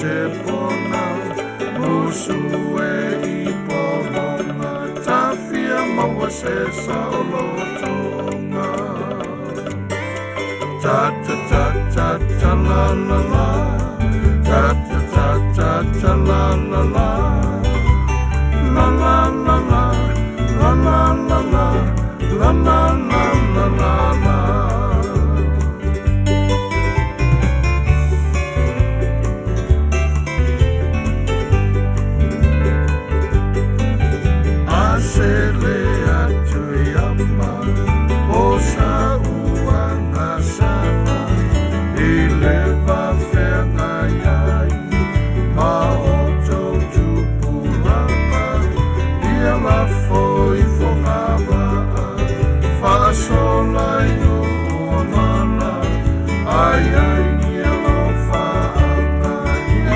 se pona musu e i pononga tafia maua se saolotoga. Ta ta ta ta ta la la la ta ta ta ta ta la la la la la la la la la la la la la la la la la. A sele atu i ama o sa uanga sana i le vafeagai ai ma o tou tupulaga ia lafo i fogavaa faasola i nuu o mala ai ai ni alofaaga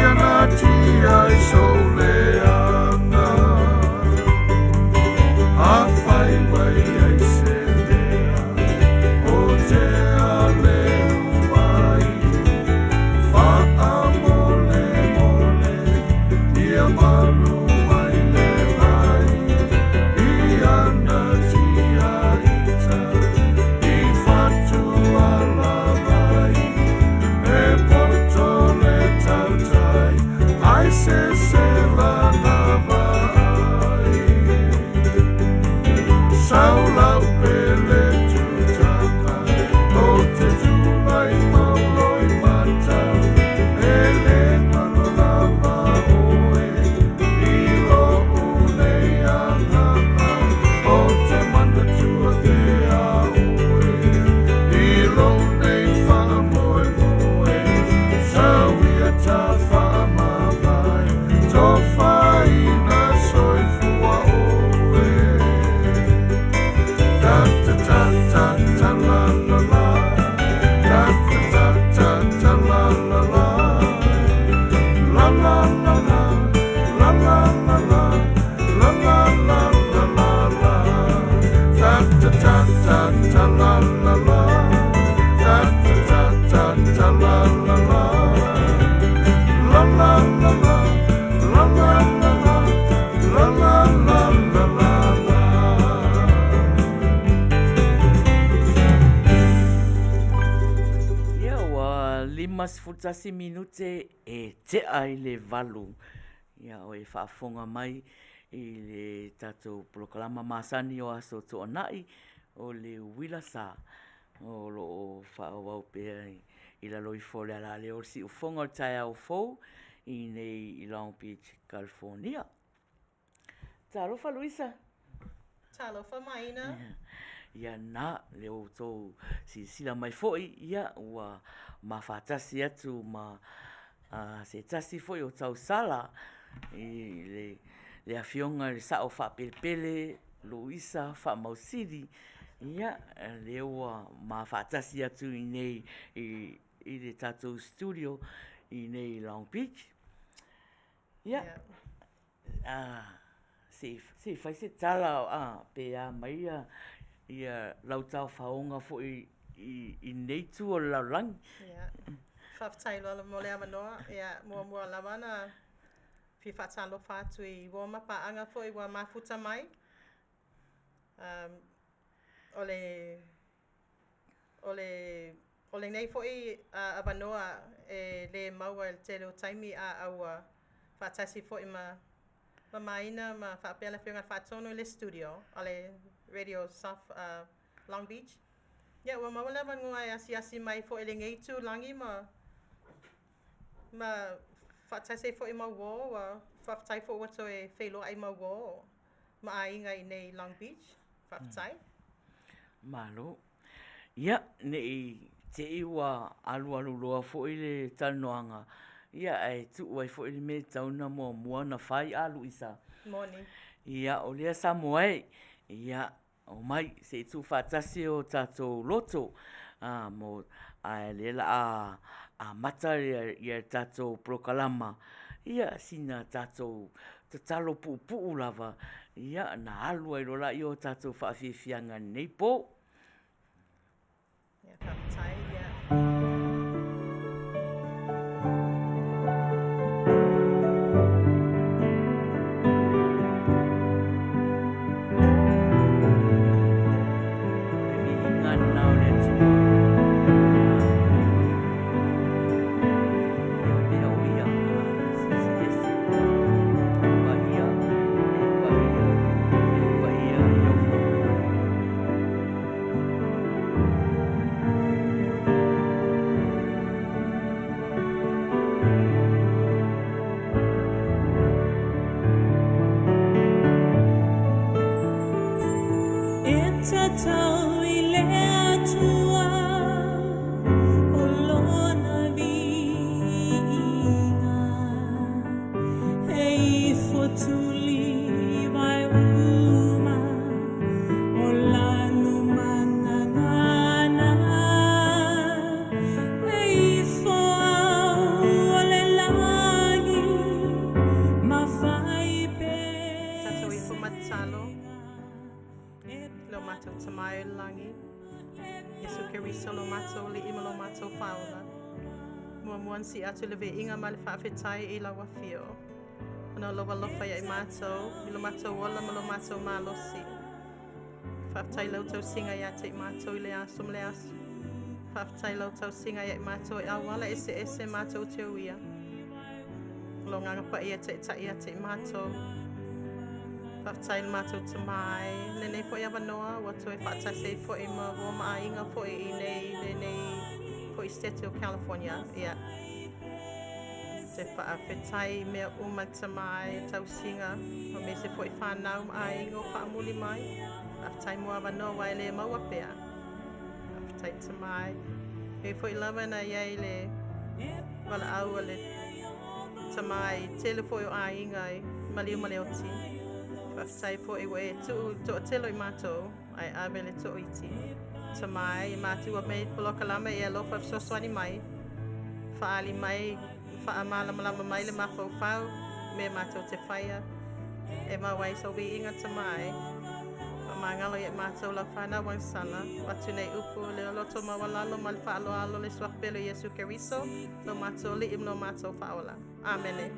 ia natia i sou leaga. Afai mai ai se mea o te aleu ai, faamolemole ia malu mai le vai i ana tiaita i fatualavai e poto le tautai ai se sela na vaai. Saulau pele tutaka o te tulai mauloi mata e le ngalo lava oe i lo unei agaga o te manatua te a oe i lo nei whaamoemoe sauia ta whaamavae tofaina soifua oe. Ta ta ta ta ta la la la ta ta ta ta ta la la la la la la la la la la la la la la la la la ta ta ta ta ta la la la ta ta ta ta ta la la la la la la la la la la la la la la la la la. Ia ua 51 minute e tea i le 8. Ia o e faafofoga mai i le tatou polokalama masani o Aso Toonai o le Uila Sa o lo o faaauau pea i lalo ifo o le alaleo o le siufofoga o le taeao fou i nei i Long Beach, California. Talofa Luisa. Talofa Maina. Ia na, le outou silasila mai foi, ia ua mafatasi atu ma se tasi foi o tausala i le, le afioga i le Sao Faapelepele Luisa Faamausili, ia lea ua mafatasi atu i nei i, i le tatou studio i nei i Long Beach. Ia, se i fai se tala pe a mai ia lau taofaoga foi i lenei itu o le lalolagi. Ia, faafetai loa mo le avanoa. Ia, muamua lava ona fia faatalofa atu i uo ma paaga foi ua mafuta mai. O le O le, o lenei foi avanoa e lē maua i le tele o taimi a ua faatasi foi ma ma Maina ma faapea le Afioga i le Faatonu i le studio a le Radio Soft Long Beach. Ia ua maua le avanoa e asiasi mai foi i lenei itulagi ma ma faatasi ai foi ma uō, ua faafetai foi ua toe feiloai ma uō ma aiga i inei i Long Beach. Faafetai. Malo. Ia, ne i te i ua alualu loa foi le talanoaga, ia ae tuu ai foi le mea e tatau ona muamua ona fai a Luisa. Moni. Ia, o lea Samoa e, ia, omai se i tuufaatasi o tatou loto, a, mo, ae lea la a amata ia le tatou polokalama, ia, sina tatou tatalo puupuu lava, ia, ona alu ai loa lea o tatou faafiafiaga i lenei po. Ia, faafetai, ia. Keriso lo matou Alii ma lo matou Faaola, muamua ona sii atu le viiga ma le faafetai i lau Afio, ona o lou alofa ia i matou, i lo matou ola ma lo matou malosi. Faafetai i lau tausiga ia te i matou i le aso ma le aso. Faafetai i lau tausiga ia i matou i auala eseese matou te uia. Lou Agaga Paia e taitai ia te i matou. Faafetai i le matou Tama e, lenei foi avanoa ua toe faatasi ai foi ma uo ma aiga foi i inei i lenei foi Setete o California. Ia, te faafetai i mea uma le Tama e, tausiga, aemaise foi fanau ma aiga o faamuli mai. Faafetai mo avanoa aua e le maua pea. Faafetai Tama e. E ui foi lava ina i ai le valaau a le Tama i tele foi o aiga i maliu ma le oti. Faafetai foi ua e tuu i le toatele o i matou ae ave le toaiti. Tama e, i matua mai polokalame e alofa fesoasoani mai, faaali mai, faamalamalama mai le mafaufau, mea matou te faia, e maua ai sou viiga Tama e. Faamagalo ia i matou lau fanau agasala, avatu nei upu i le loto maualalo ma le faaaloalo le Suafa pele o Iesu Keriso, lo matou Alii ma lo matou Faaola. Amene.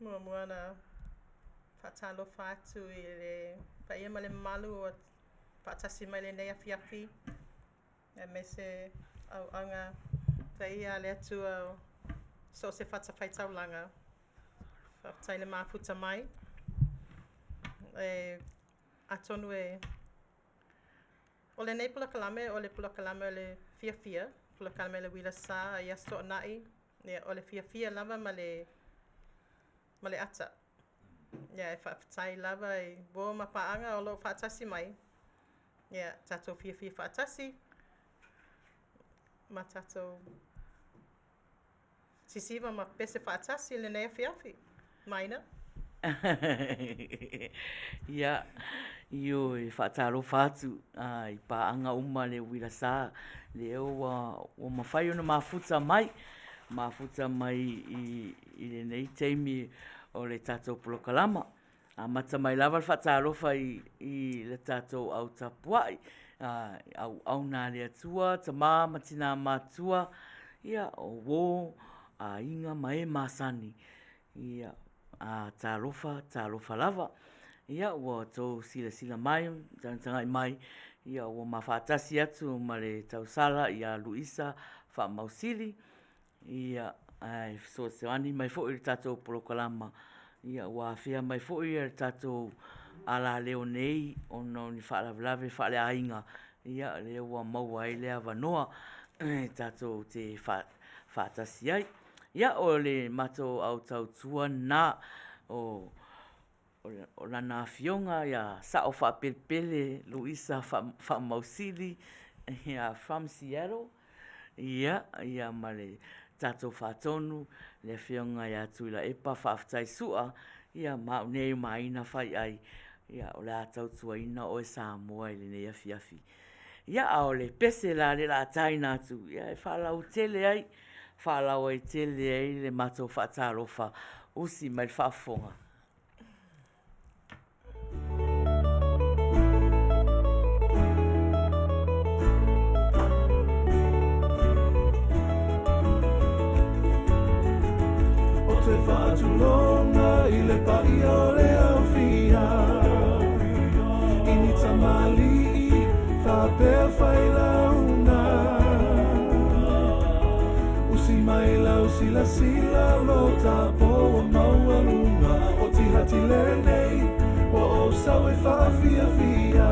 Muamua ona faatalofa atu i le paia ma le mamalu ua faatasi mai lenei afiafi, aemaise auauna paia a le Atua o so o se fatafaitaulaga. Faafetai le mafuta mai. E, atonu e O lenei polokalame o le polokalame o le fiafia, polokalame o le uila sa i Aso Toonai, ia, o le fiafia lava ma le, ma le ata. Ia, e faafetai lava i uo ma paaga o lo o faatasi mai. Ia, tatou fiafia faatasi ma tatou sisiva ma pese faatasi i lenei afiafi. Maina. Ia, ioe, faatalofa atu i paaga uma a le uila sa, lea ua mafai ona mafuta mai, mafuta mai i lenei taimi o le tatou polokalama. Amata mai lava le faatalofa i le tatou au tapuai, auauna a le Atua, tama ma tina matutua, ia, o uo, aiga ma e masani. Ia, talofa, talofa lava. Ia, ua outou silasila mai, tagatagai mai, ia ua mafaatasi atu ma le tausala ia Luisa Faamausili, ia, ae fesoasoani mai foi i le tatou polokalama, ia ua afea mai foi le tatou alaleo nei ona o ni faalavelave faaleaiga, ia lea ua maua ai le avanoa e tatou te faatasi ai. Ia, o le matou au tautua lena o Lana Afioga ia Sao Faapelepele Luisa Faamausili from Seattle, ia, ia ma le tatou faatonu le Afioga ia Tuilaepa Faafetai Sua, ia ma au nei o Maina Faiai, ia o le a tautuaina oe Samoa i lenei afiafi. Ia, a o le pese la lea o le a taina atu, ia e faalauaitele ai, faalauaitele ai le matou faatalofa, usi mai le faafofoga. Ou te faatulona i le paia o le aufia I ni tamalii faapea failauga Usi mai lau silasila lo tapo ua maualuga O tihati lenei ua ou sau e faafiafia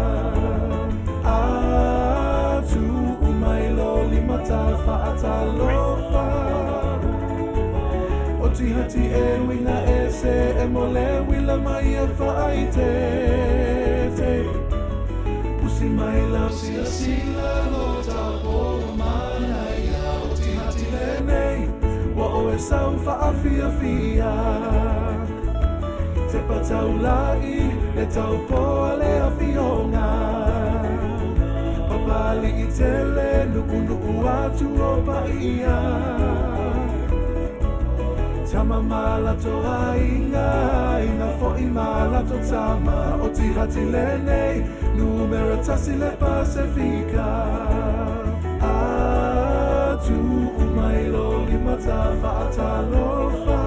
A tuu mai lo lima ta faatalofa O tihati e uiga ese e mo le uila mai e faaeteete Usi mai lau silasila lo tapo ua manaia O tihati lenei ua oe sau faafiafia Tepa taula'i le taupo a le afioga Papali'i tele nu'unu'u atu o paia Tama ma latou aiga, aiga foi ma latou tama O tihati lenei, numera tasi le Pasefika A tuu mai lo lima ta faatalofa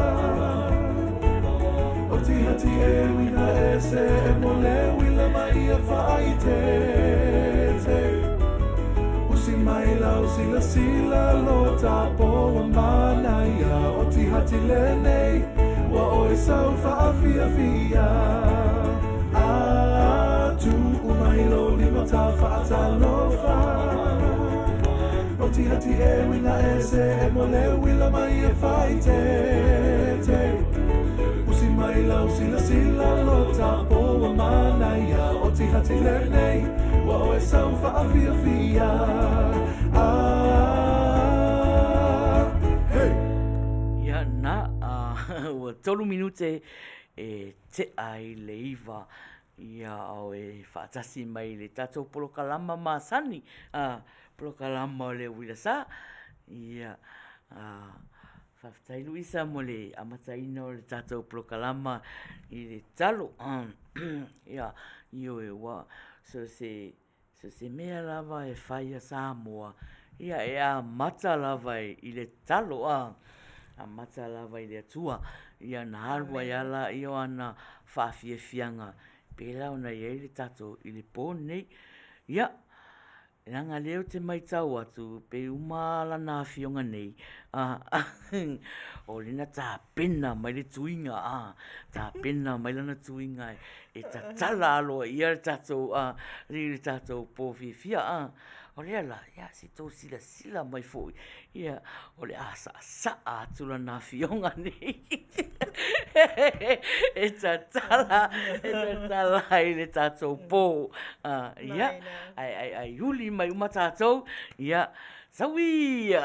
O tihati e uiga ese e mo le uila mai e faaeteete Usi mai lau silasila lo tapo ua manaia O tihati lenei ua oe sau faafiafia A tuu mai lo lima ta faatalofa O tihati e uiga ese e mo le uila mai e faaeteete Usi mai lau silasila lo tapo ua manaia O tihati lenei ua oe sau faafiafia Ah, hey! Ia na, ua tolu minute e tea ai le 9 ia ao e faatasi mai le tatou polokalama masani, polokalama o le uila sa. Ia, faafetai Luisa mo le amataina o le tatou polokalama i le talo. Ia, ioe, ua so se So se mea lava e fai a Samoa, ia e amata lava i le talo, a, amata lava i le Atua, ia na alu ai lava lea o ana faafiafiaga, pei la ona i ai le tatou i le po lenei. Ia, leaga o lea ou te matau atu, pei uma lava lana afioga nei, o lea na tapena mai le tuiga, a, tapena mai lana tuiga e tatala aloaia le tatou, le tatou po fiafia, a. O lea la, ia se i tou silasila mai foi, ia, o le a saasaa atu lana afioga nei e tatala, e tatala ai le tatou po. Ia, ae uli mai uma tatou, ia, saui!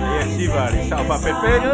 Ia siva le sao faapelepele.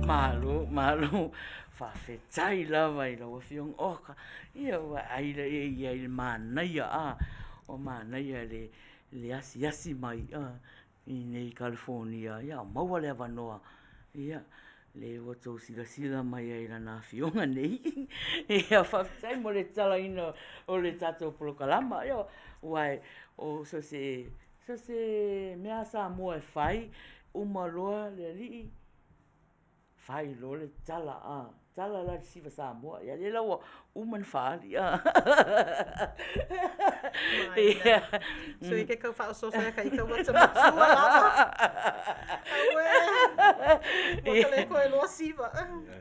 Malo, malo, faafetai lava i lau Afioga. Oka, ia ua ai lea ia i le manaia, a, ua manaia le, le asiasi mai a, i inei i California, ia a o maua le avanoa, ia, lea ua outou silasila mai ai i lana afioga nei. Ia, faafetai mo le tatalaina o le tatou polokalama, ia, aua o so o se, so o se mea lava a Samoa e fai, uma loa le alii, fai loa le tala, a, tala la i le siva Samoa. Ia lea la ua uma ona faaali. Ia. Sui ke kau faaosooso ia ka ika ua te matua lava. Auē. Ua ka le koe loa siva.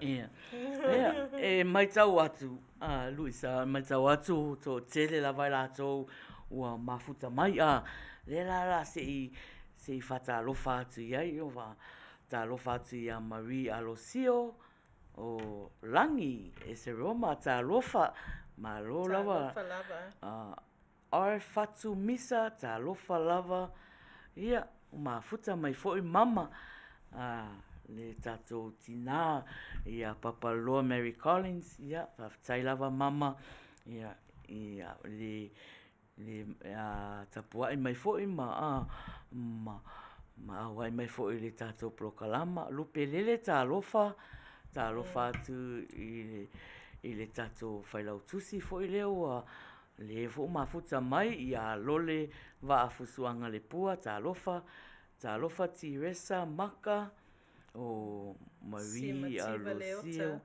Ia. Ia, e matau atu, a Luisa, e matau atu toatele lava i latou ua mafuta mai, a, lea la la se i se i faatalofa atu i ai, ua faatalofa atu ia Marie Alosio o Lagi Eseroma, talofa, malo lava. Talofa lava. R Fatu Misa, talofa lava. Ia, ua mafuta mai foi mama a le tatou tinā ia Papaloa Mary Collins, ia, faafetai lava mama, ia, i le le tapuai mai foi ma ma auai mai foi i le tatou polokalama. Lupe Lele, talofa. Talofa atu i le i le tatou Failautusi foi lea ua le foi mafuta mai ia Lole Vaafusuaga Lepua, talofa, talofa Tiresa Maka, o Marie Alosio,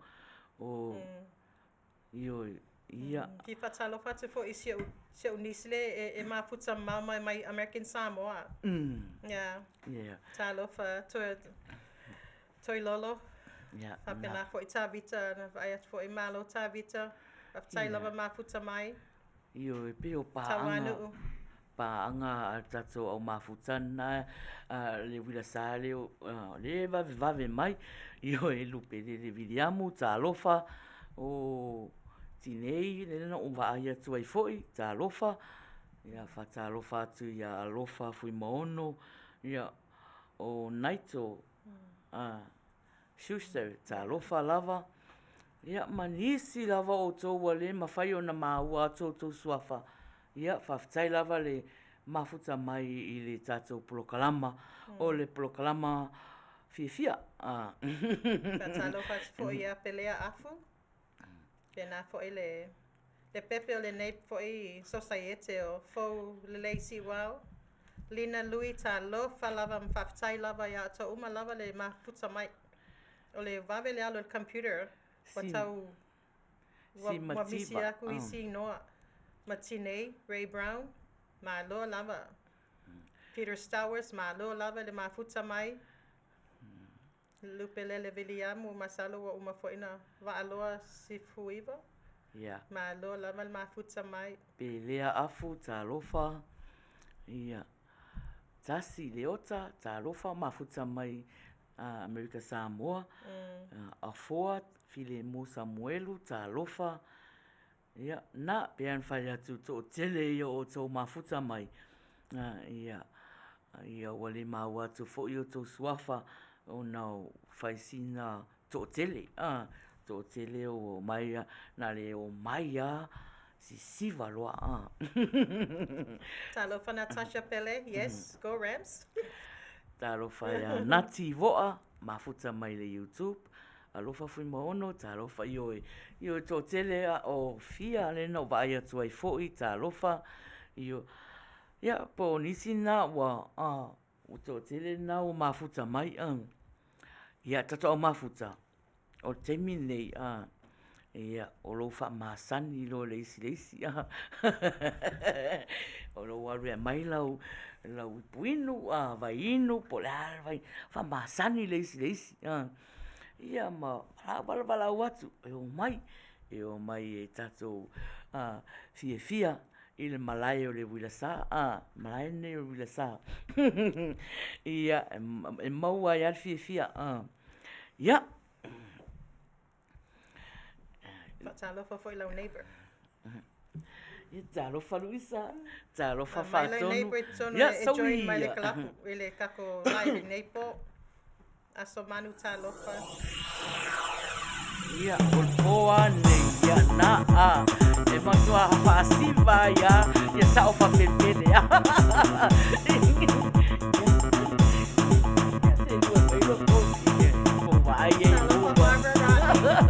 o Ioe, ia. Fia faatalofa atu foi i si ou, si ou niece lea e, e mafuta mamao mai mai American Samoa. Yeah. Yeah. Talofa, Toi, Toilolo. Yeah, Faapena na. foi Tavita, na vaai atu foi, malo Tavita. Faafetai lava mafuta mai. Ioe, pei o paaga, Tauanuu. paaga a le tatou au mafuta lena, le uila sa lea, o lea e vavevave mai, ioe, Lupelele Viliamu, talofa, o Tinei lea na ou vaai atu ai foi, talofa, ia faatalofa atu ia Alofa Fuimaono, ia, o Naito Schuster, talofa lava. Ia, ma nisi lava o outou ua le mafai ona maua atu outou suafa, ia, faafetai lava le mafuta mai i le tatou polokalama, o le polokalama fiafia. Faatalofa atu foi ia Pelea Afu, pena foi le le pepe o lenei foi sosaiete o Fou Lelei Siuao. Lina Lui, talofa lava ma faafetai lava ia outou uma lava le mafuta mai. O le vave le alu o le computer, ua tau ua, ua misi aku isi inoa. Ma Tinei, Ray Brown, malo lava. Peter Stowers, malo lava le mafuta mai. Lupelele Viliamu, masalo ua uma foi ona Vaaloa Sifuiva. Ia. Malo lava le mafuta mai. Pelea Afu, talofa. Ia. Tasi Leota, talofa, mafuta mai Amerika Samoa. Afoa Filemu Samuelu, talofa. Ia, na, pei ona fai atu, toatele ia o outou mafuta mai, ia, ia ua le maua atu foi outou suafa ona o fai sina toatele, a, toatele o omai, na le omai lava sisiva loa, a. Talofa Natasha Pele, yes, go Rams. Talofa ia Nati Voa, mafuta mai le YouTube. Alofa Fuimaono, talofa, ioe, ioe toatele a o fia lea na ou vaai atu ai foi, talofa, ioe. Ia, po o nisi na ua, a, ua toatele na ua mafuta mai, a. Ia, tatou au mafuta, o le taimi lenei, a, ia, o lou faamasani loa le isi i le isi, a. O lou alu e aumai lau, lau ipu inu, a, vai inu, po o le a le vai, faamasani le isi i le isi, a. Ia ma valaau atu e omai, e omai e tatou fiafia i le malae o le uilasa, a, malae lenei o le uilasa. Ia, e maua ai lava le fiafia. Ia. Faatalofa foi i lau neighbor. Ia, talofa Luisa, talofa Mai lau Faatonu. neighbor i totonu Ia, e join saui mai le ia. kalapu i le tatou live i lenei po. Aso Manu talofa. Ia, o le po lava lenei, ia, na, a, e matua faasiva ai lava ia sao faapelepele. Ia, se lua mai lua kopi, po o vaai ai Talofa Barbara Rodney.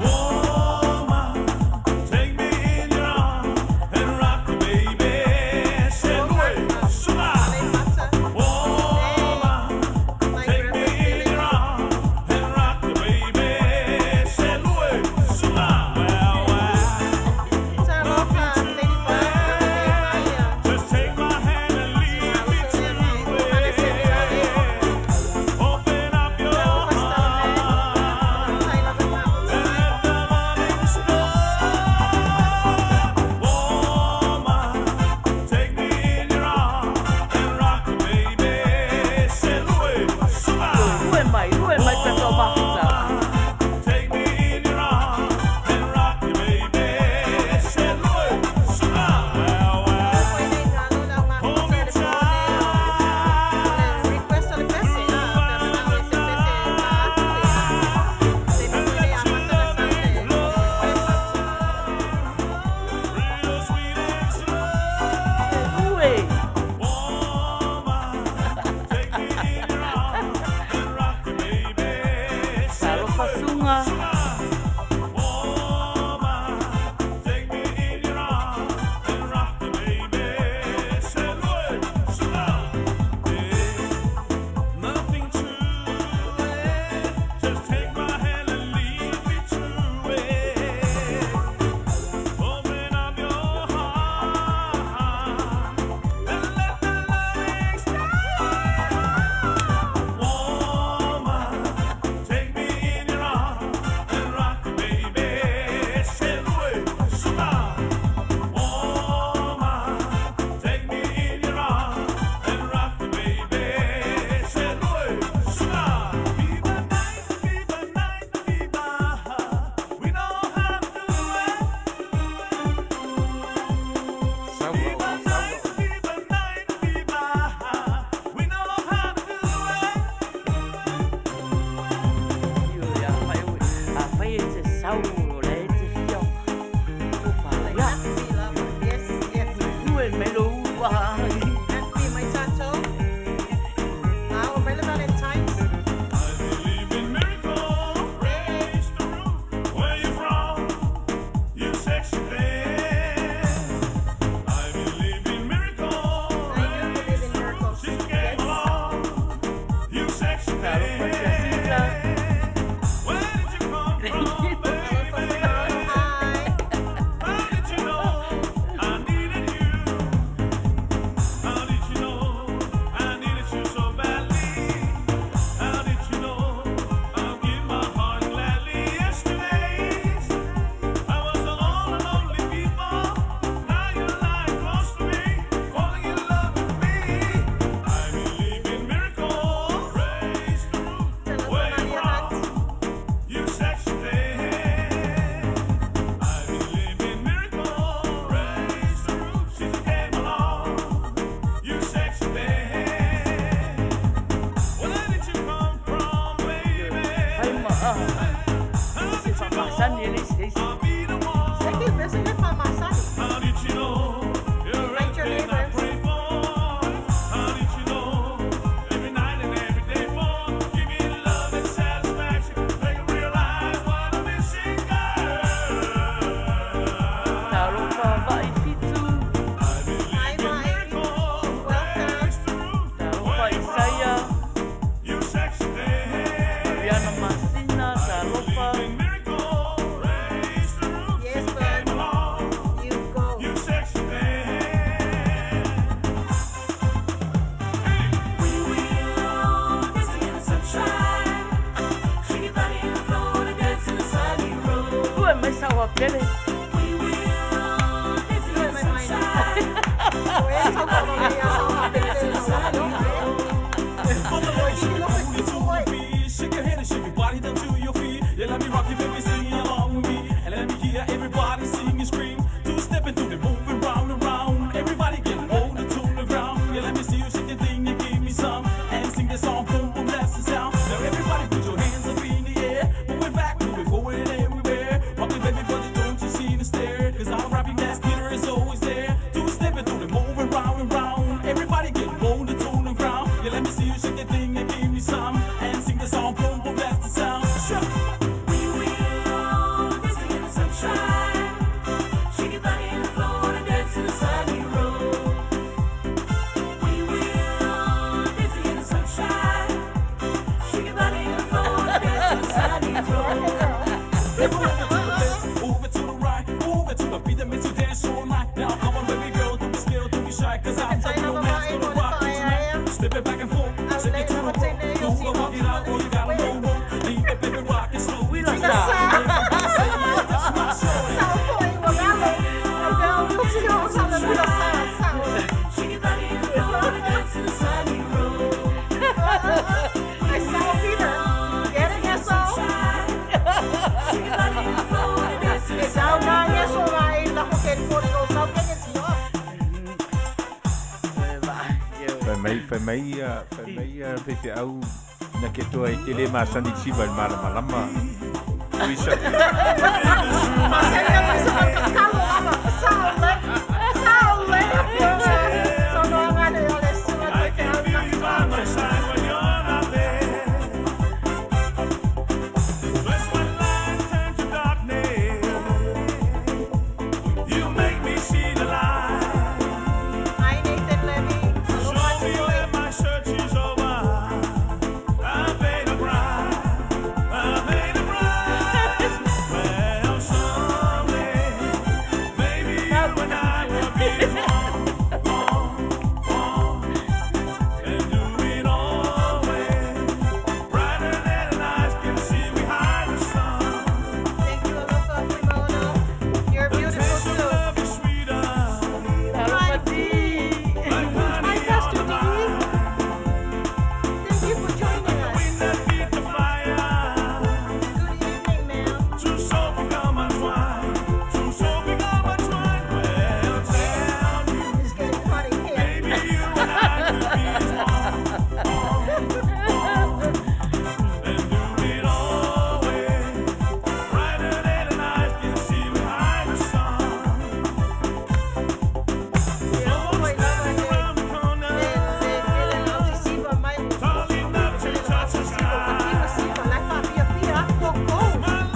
Woman, take me in your arms. Alofa pele. Uila sa. Fai mai, fai mai ia, fai mai ia faifeau na ke toa e te le masani i siva i le malamalama. Tuisa. Alofa ti.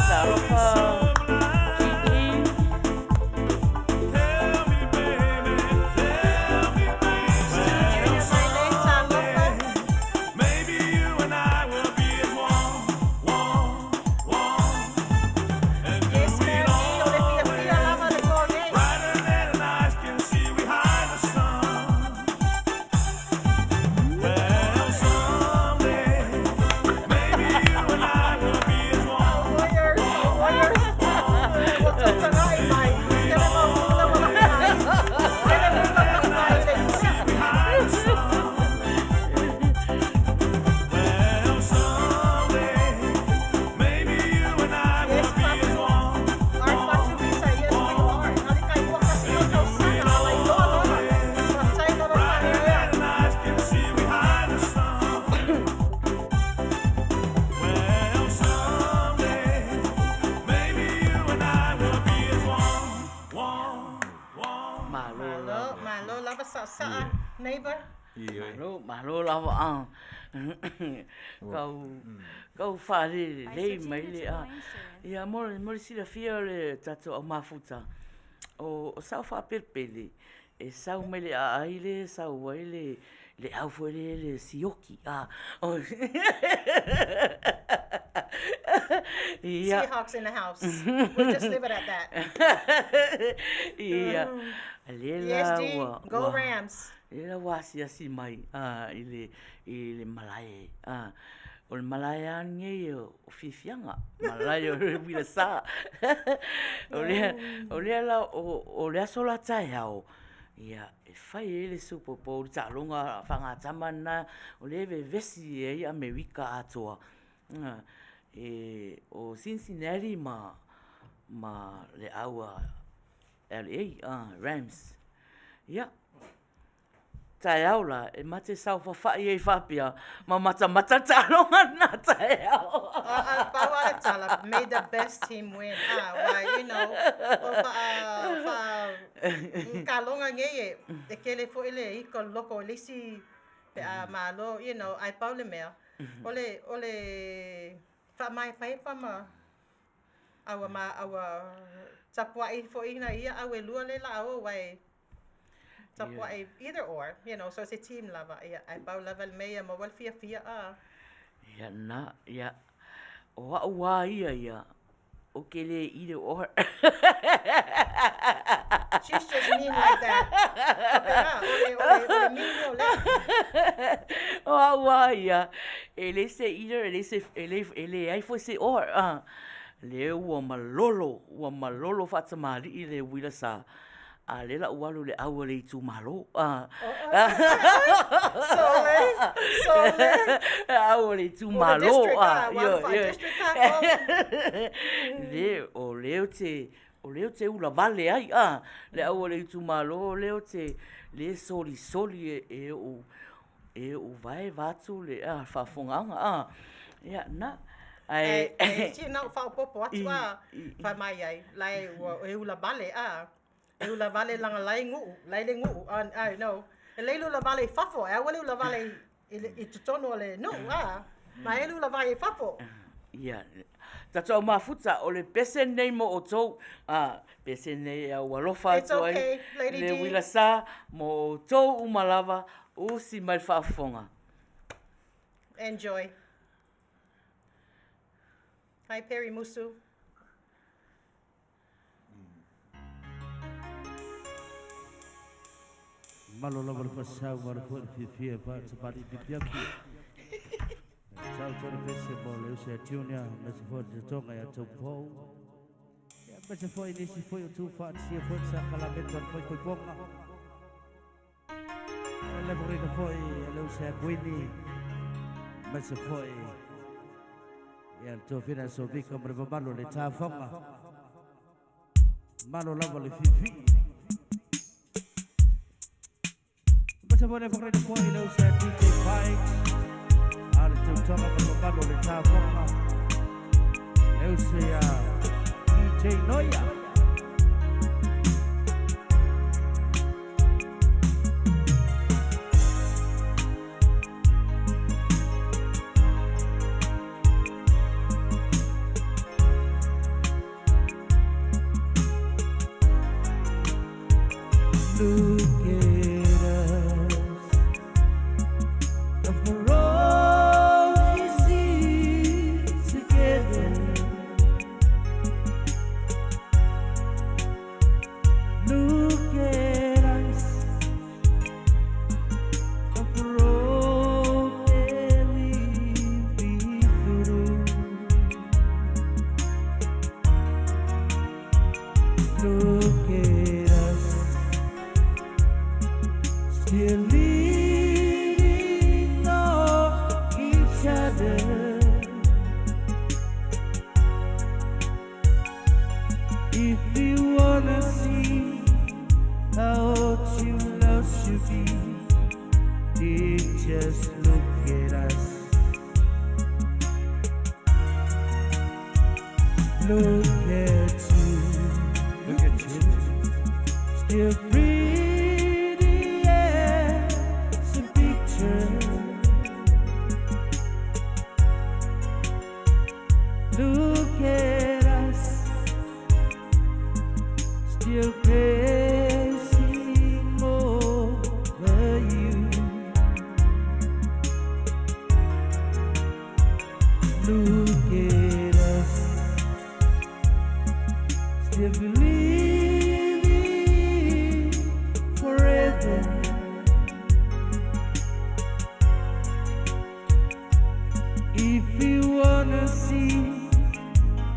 Talofa Gigi. Malo lava. Malo lava saʻasaʻa, neighbor. Malo, malo lava a. Kau, kau faalelelei mai le a. Ia, mo le, mo le silafia o le tatou au mafuta, o, o sao faapelepele, e sau mai le aai le sau ai le, le au foi le, le sioki, a. O, ia. Seahawks in the house. We'll just leave it at that. Ia, lea la ESD, ua, go ua, Rams. lea la ua asiasi mai, a, i le, i le malae, a. O le malae lava lenei o fiafiaga, malae o le uilasa. O lea, o lea la, o le aso la taeao, ia, e fai ai le Super Bowl, le taaloga faagatama lena o lea e vevesi ai Amerika atoa, o Cincinnati ma le au a LA, Rams. Ia, taeao la, e ma te saofafai ai faapea ma matamata le taaloga lena taeao. A pau lava le tala, may the best team win. Ah, why, you know, o faa, faa, kaloga nei e, e kele foi le ika loko o le isi pe a malo, you know, ae pau le mea, o le, o le faamaepaepa ma a ua ma, a ua tapuai foi nai ia au e lua le la o, aua e tapuai either or, you know, so o se team lava, ia, ae pau lava le mea ia maua le fiafia, a. Ia na, ia, o au lava ia ia, ou te le either or. She's just mean like that. Faapena, o le, o le, o le mean o lea. O au lava ia, e leai se either, e leai se, e leai, e leai foi se or. Lea ua malolo, ua malolo faatamalii le uila sa, a lea la ua alu i le au a le itumalo. Sole, sole. Au a le itumalo. O le district, ah, ua alu faa-district tatou. Le, o lea ou te, o lea ou te ulavale ai, a, le au a le itumalo o lea ou te, lea e solisoli e ou, e ou vae vaeatu le faafofogaaga, a, ia, na. Ae, e sina ou faaopoopo atu a, fai mai ai, la e ua e ulavale a, e ulavale leaga la e nu'u, la e le nu'u, a, you know, e lelei le ulavale i fafo, ae aua le ulavale i totonu o le nu'u a, ma e le ulavale i fafo. Ia, tatou au mafuta, o le pese lenei mo outou, a, pese lenei e au alofa atu ai, okay, Lady le D. uila sa mo outou uma lava, usi mai le faafofoga. Enjoy. Hi Perry Musu. Malo lava le fasau ma le foi le fiafia e faatamali pipiapi. Tau tau le pese mo le uso ia Junior, aemaise foi le totoga ia Taupou. Ia aemaise foi nisi foi o tu faatasia foi le sakalameta o le faikoikoga. E le morina foi e le uso ia Kuini, aemaise foi ia le tofina Sovika ma le mamalu o le tafoga. Malo lava le fifi. Aemaise foi le morina foi le uso ia DJ Bikes, a le tautoga ma le mamalu o le tafoga. Le uso ia DJ Noia. Look at us, the for all you see together. Look at us, the for all that we've been through. Look at us, still leaning on each other. If you wanna see how true love should be, then just look at us. Look at you, look at you, still pretty as a picture. Look at us, still crazy over you. Look at us, still believing forever. If you wanna see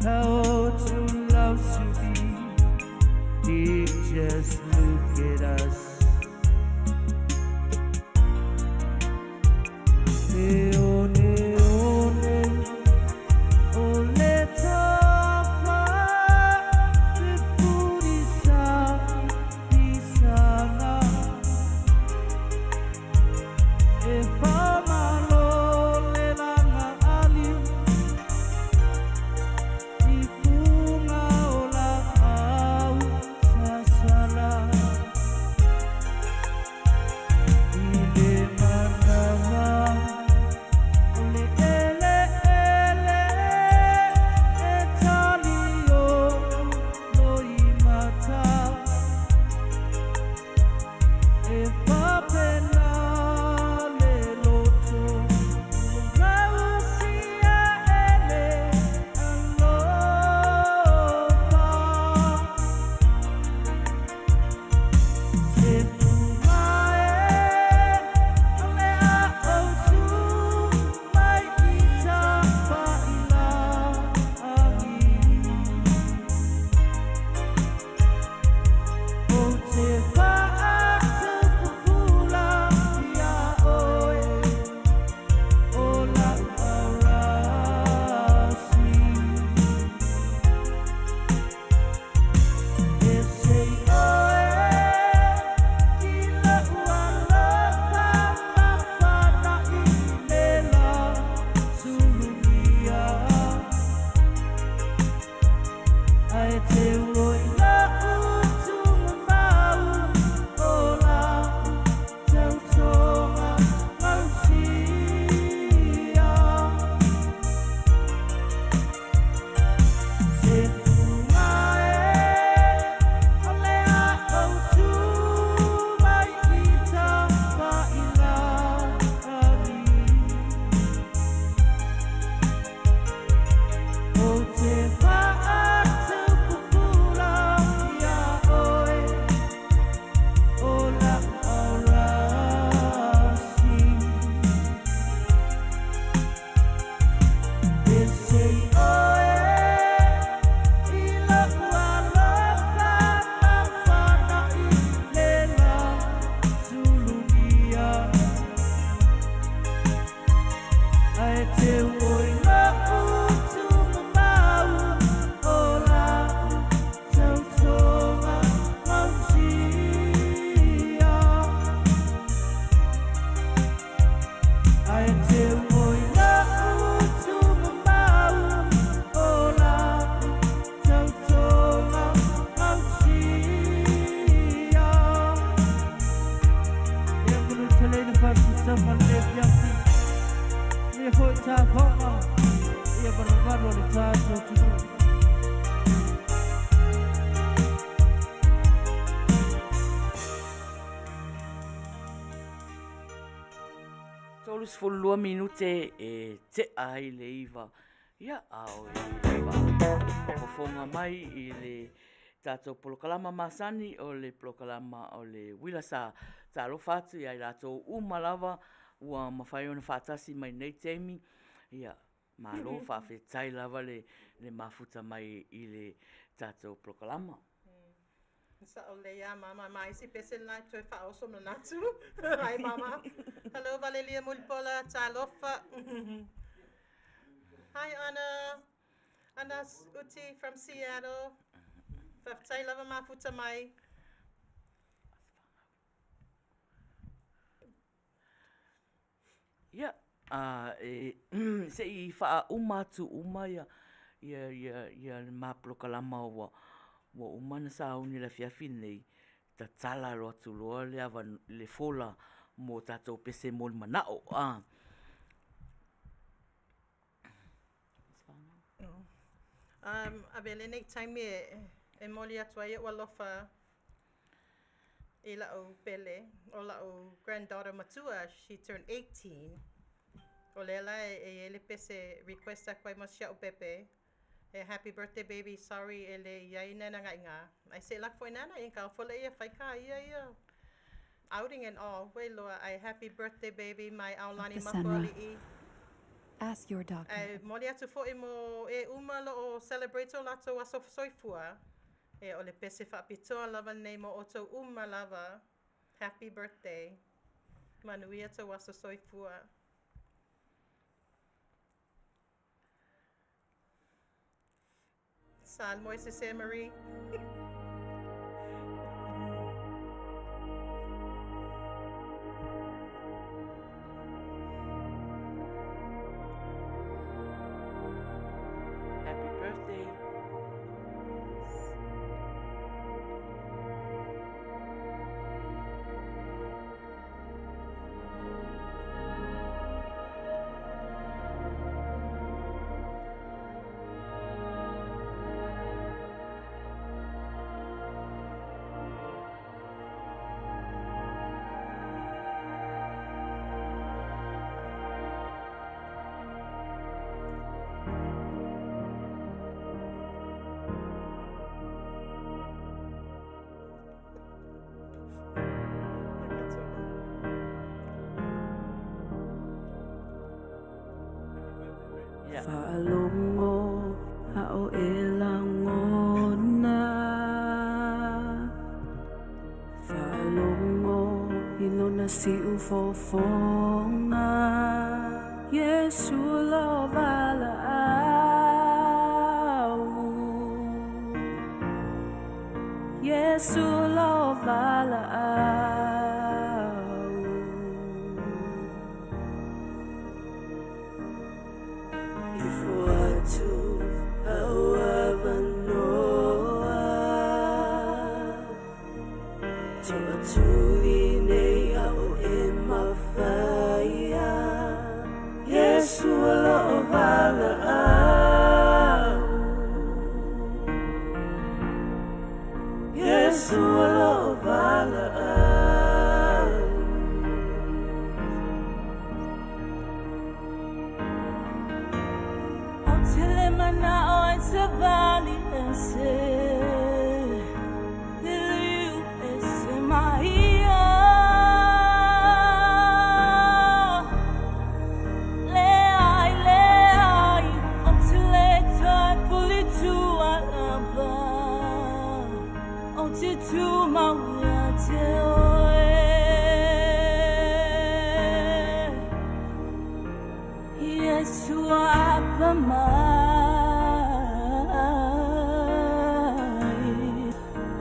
how true love should be, just look at us. E one one o le tafa fefulisa isaga e faamalo le laga ali i fuga o laau sasala i le manawa o le eleele e tali o loimata e faapena le loto gausia e le alofa. Se fuga e o le a ou mai i tafailagi. Ou te faatupufula iā oe o lau aurasi. E se oe i lou alofa mafana i le lā sulugia. Ae teu oe i lou tumamau o lau tautoga gausia. Se fuga e o le a ou mai i tafailagi. Ou te faatupufula iā oe o lau aurasi. E se oe i lou alofa mafana i le lā sulugia. Ae teu oe i lou tumamau o lau tautoga gausia. Ae teu oe i lou tumamau o lau tautoga gausia. Ia manu tele ina faatusaga le afiafi. Ia foi tafoga. Ia malumalu o le tatou atunuu. 32 minute e tea ai le 9, ia, a o e faafofoga mai i le tatou polokalama masani o le polokalama o le Uila Sa. Talofa atu ia i latou uma lava ua mafai ona faatasi mai i lenei taimi, ia, malo faafetai lava le mafuta mai i le tatou polokalama. Sao lelei lava mama, ma isi pese lena e toe faaoso manatu. Hi mama. Hello Valelia Mulipola, talofa. Hi Anna. Anna Uti from Seattle. Faafetai lava mafuta mai. Ia, a, e, se i faauma atu uma ia, ia, ia, ia le ma polokalama ua, ua uma ona sauni i le afiafi lenei, tatala loa atu loa le ava, le fola mo tatou pese mo le manao, a. Avea lenei taimi e, e momoli atu ai ou alofa i lau pele o lau granddaughter matua. She turned 18. O lea la e i ai le pese request atu ai mo si au pepe. E happy birthday baby, sorry e le i ai nana ngaiga. Ai se lak foi nana i ka fola ia fai ka ia ia outing and all. Wait loa ai happy birthday baby my aulani The Senra. mapuali'i. Ask your doctor. Ae momoli atu foi mo e uma o loo celebrate o latou aso soifua, ia o le pese faapitoa lava lenei mo outou uma lava. Happy birthday. Manuia tou aso soifua. Sa Moise Marie. Happy birthday. Yeah. Faalogo a o e lagona. Faalogo i lona siufofoga. Iesu lo valaau. Iesu lo valaau. Ifo atu au avanoa. Toatuli nei ao e mafaia. Iesu o loo valaau. Iesu o loo valaau. Ou te le manao e savali ese Liliu ese mahia Le ai, le ai, o te le tai puli tua lava O te tu maua te oe Iesu apa mai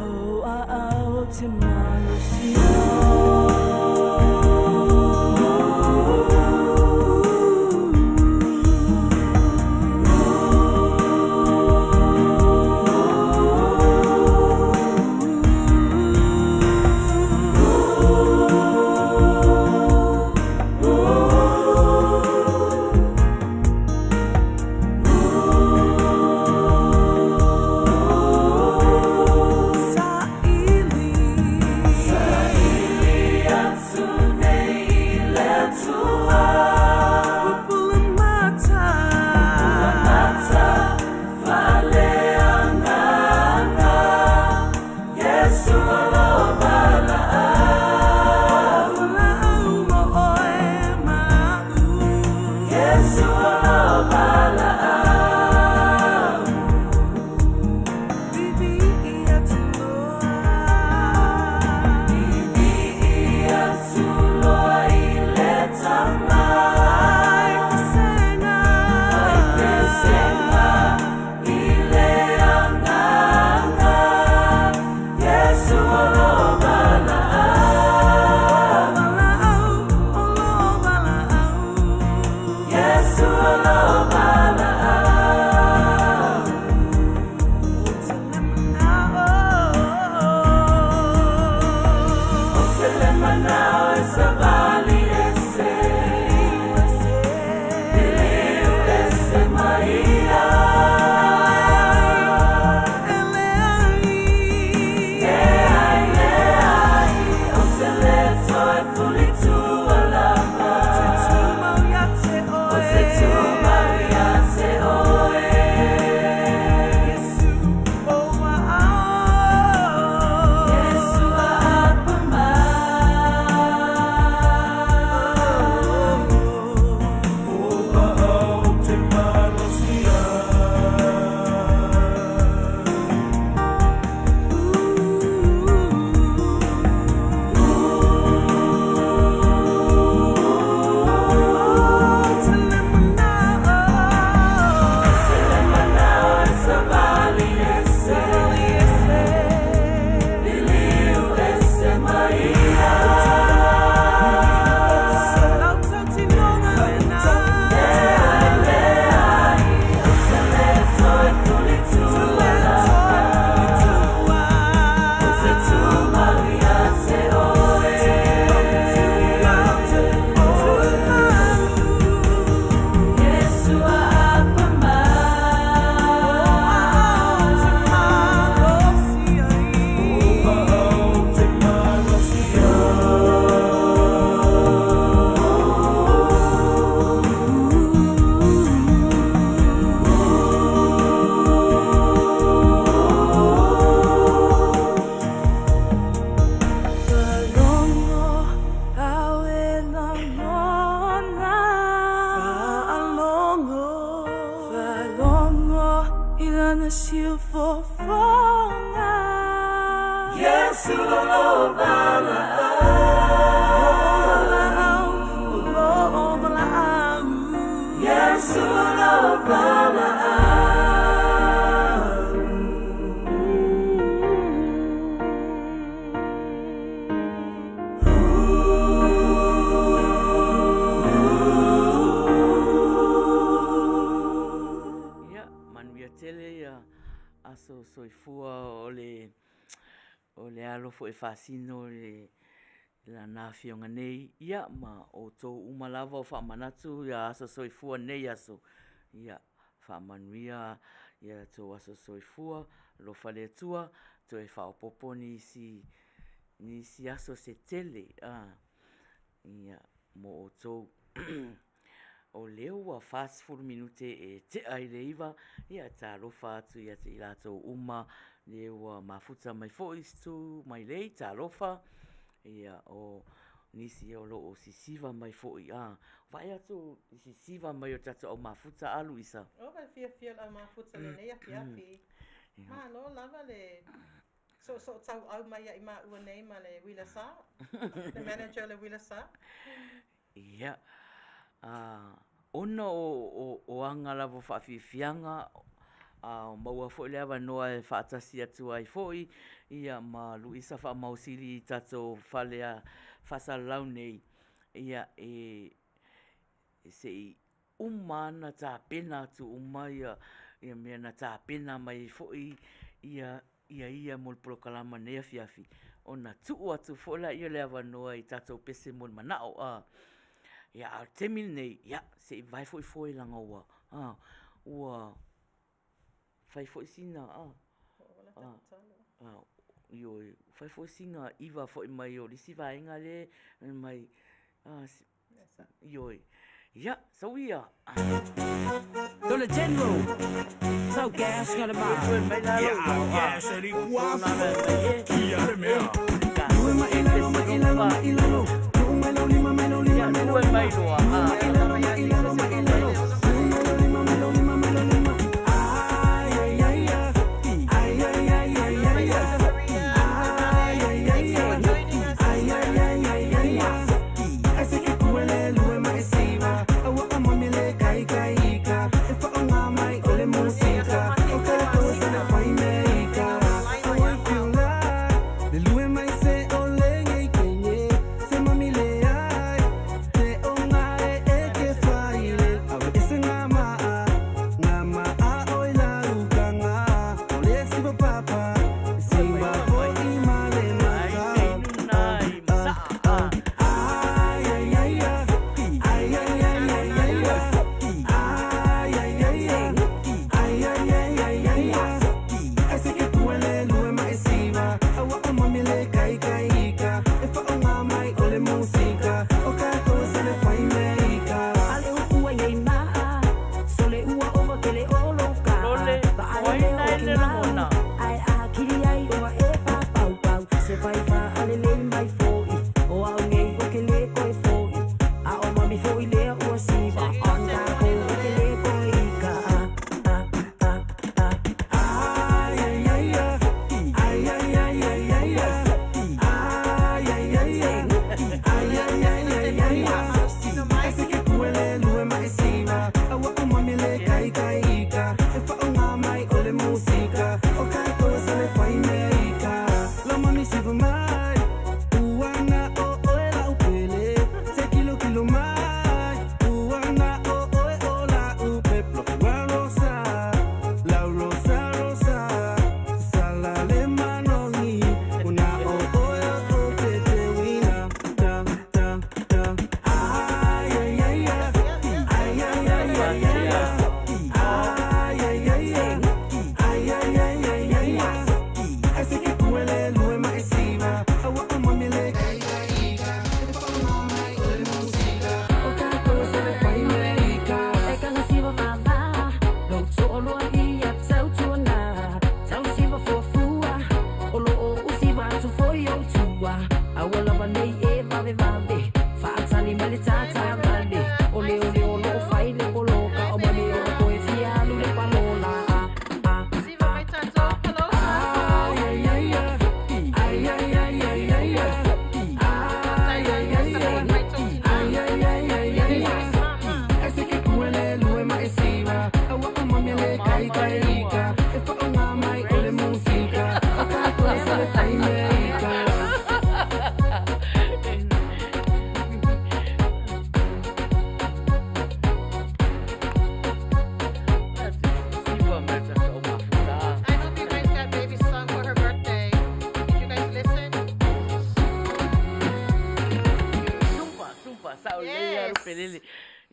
O a au te malosi. Saili Saili atu nei i le Atua. Pupula mata Pupula mata faaleagaga. Iesu o loo valaau. Valaau mo oe ma a'u. Iesu o loo valaau. Vivii atu loa. Vivii atu loa i le Tama. Fai pesega. Fai pesega i le Agaga. Iesu o loo valaau. Valaau, o loo valaau. Iesu o loo valaau. Na siufofoga. Iesu o lo valaau. Valaau, o lo valaau. Iesu o lo valaau. Ia, manuia tele ia aso soifua o le o le alo foi e faasino i le lana afioga nei, ia ma outou uma lava o faamanatu ia aso soifua i lenei aso, ia faamanuia ia outou aso soifua, alofa le Atua toe faaopoopo nisi nisi aso se tele ia mo outou. O lea ua 40 minute e tea i le 9:00, ia talofa atu ia te i latou uma le ua mafuta mai foi Stu mai Lei, talofa. Ia o nisi o lo o sisiva mai foi, a, vaai atu i sisiva mai o tatou au mafuta a Luisa? Ova le fiafia o le au mafuta i lenei afiafi. Malo lava le soosootauau mai ia i maua nei ma le Uila Sa, le manager o le Uila Sa. Ia, ona o aga lava o faafiafiaga, a maua foi le avanoa e faatasi atu ai foi ia ma Luisa Faamausili i tatou fale faasalalau nei, ia e se i uma lava ona tapena atu uma ia mea na tapena mai ai foi ia ia ia mo le polokalama i lenei afiafi, ona tuu atu foi lea o le avanoa i tatou pese mo le manao. A o le taimi lenei, ia, se i vae foi foe leaga ua, a, ua fai foi sina, a, ioe, ua fai foi sina iva foi mai o le isi vaega lea e mai, a, Ioe. Ia, sau ia. To le general. Sau gas ka le ma. Gas e li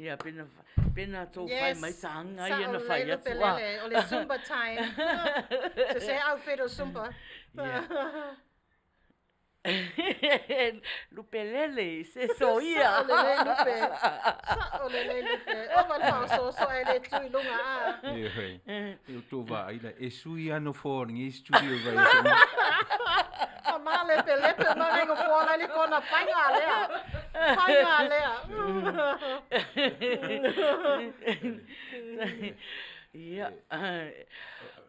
Ia, pena, pena tou fai mai taga ia na fai atu a. O le Zumba time. Se se outfit o Zumba. Ia. Lupelele, se soia. Sa'o lelei lupe. Sa'o lelei lupe. Ova le faaosooso ae le tu i luga a. Ioe. E outou vaai la, e sui lava nofoa o lenei studio i vaiaso uma. Mama lepelepe o nai nofoa la i le kona faiga lea. Faiga lea. Ia,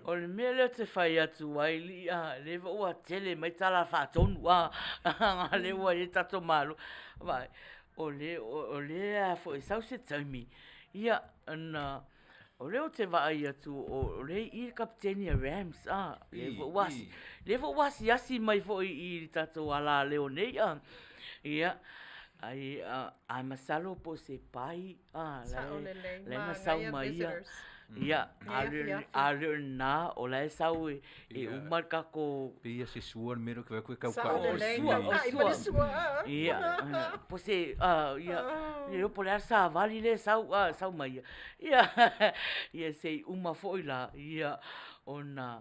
o le mea lea ou te fai atu ai alii a, lea foi ua tele mai tala faatonu a, a lea ua i ai tatou malo. Vaai, o le, o lea foi e sau se taimi, ia, ona o lea ou te vaai atu o lea e i i le Kapeteni a Rams a, lea foi ua, lea foi ua asiasi mai foi i le tatou alaleo nei a. Ia, ae masalo po o se pai a, la e na sau ma ia. Ia, a le o lena, o la e sau e uma le tatou... Pei lava se sua le mea lea ou te vaai atu e tautai. O le sua, o le sua. Ia, po o se, ia, le iloa po o le a le savali lea e sau, a, sau ma ia. Ia, ia se i uma foi la, ia, ona,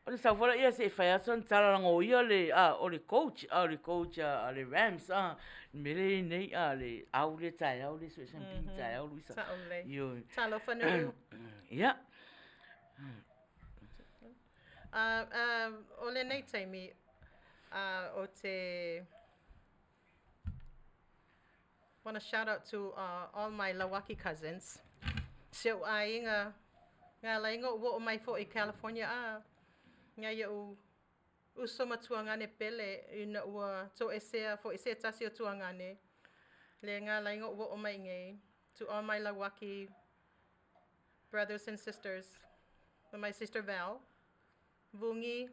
ona sau foi lea se i fai atu sana tala leaga o ia le, a, o le coach, a, o le coach a le Rams, a, le mea lea e i ai nei, a, le au lea taeao le sue siampi taeao Luisa. Sao lelei. Ioe. Talofa Nu'u. Ia. O lenei taimi, o te want to shout out to all my Lauaki cousins. Si ou aiga, ngā laiga o oo mai foi i California a, ngai o'u uso ma tuagane pele ina ua toesea foi se tasi o tuagane. Le ngā laiga o oo mai nei to all my Lauaki brothers and sisters. My sister Val, Vungi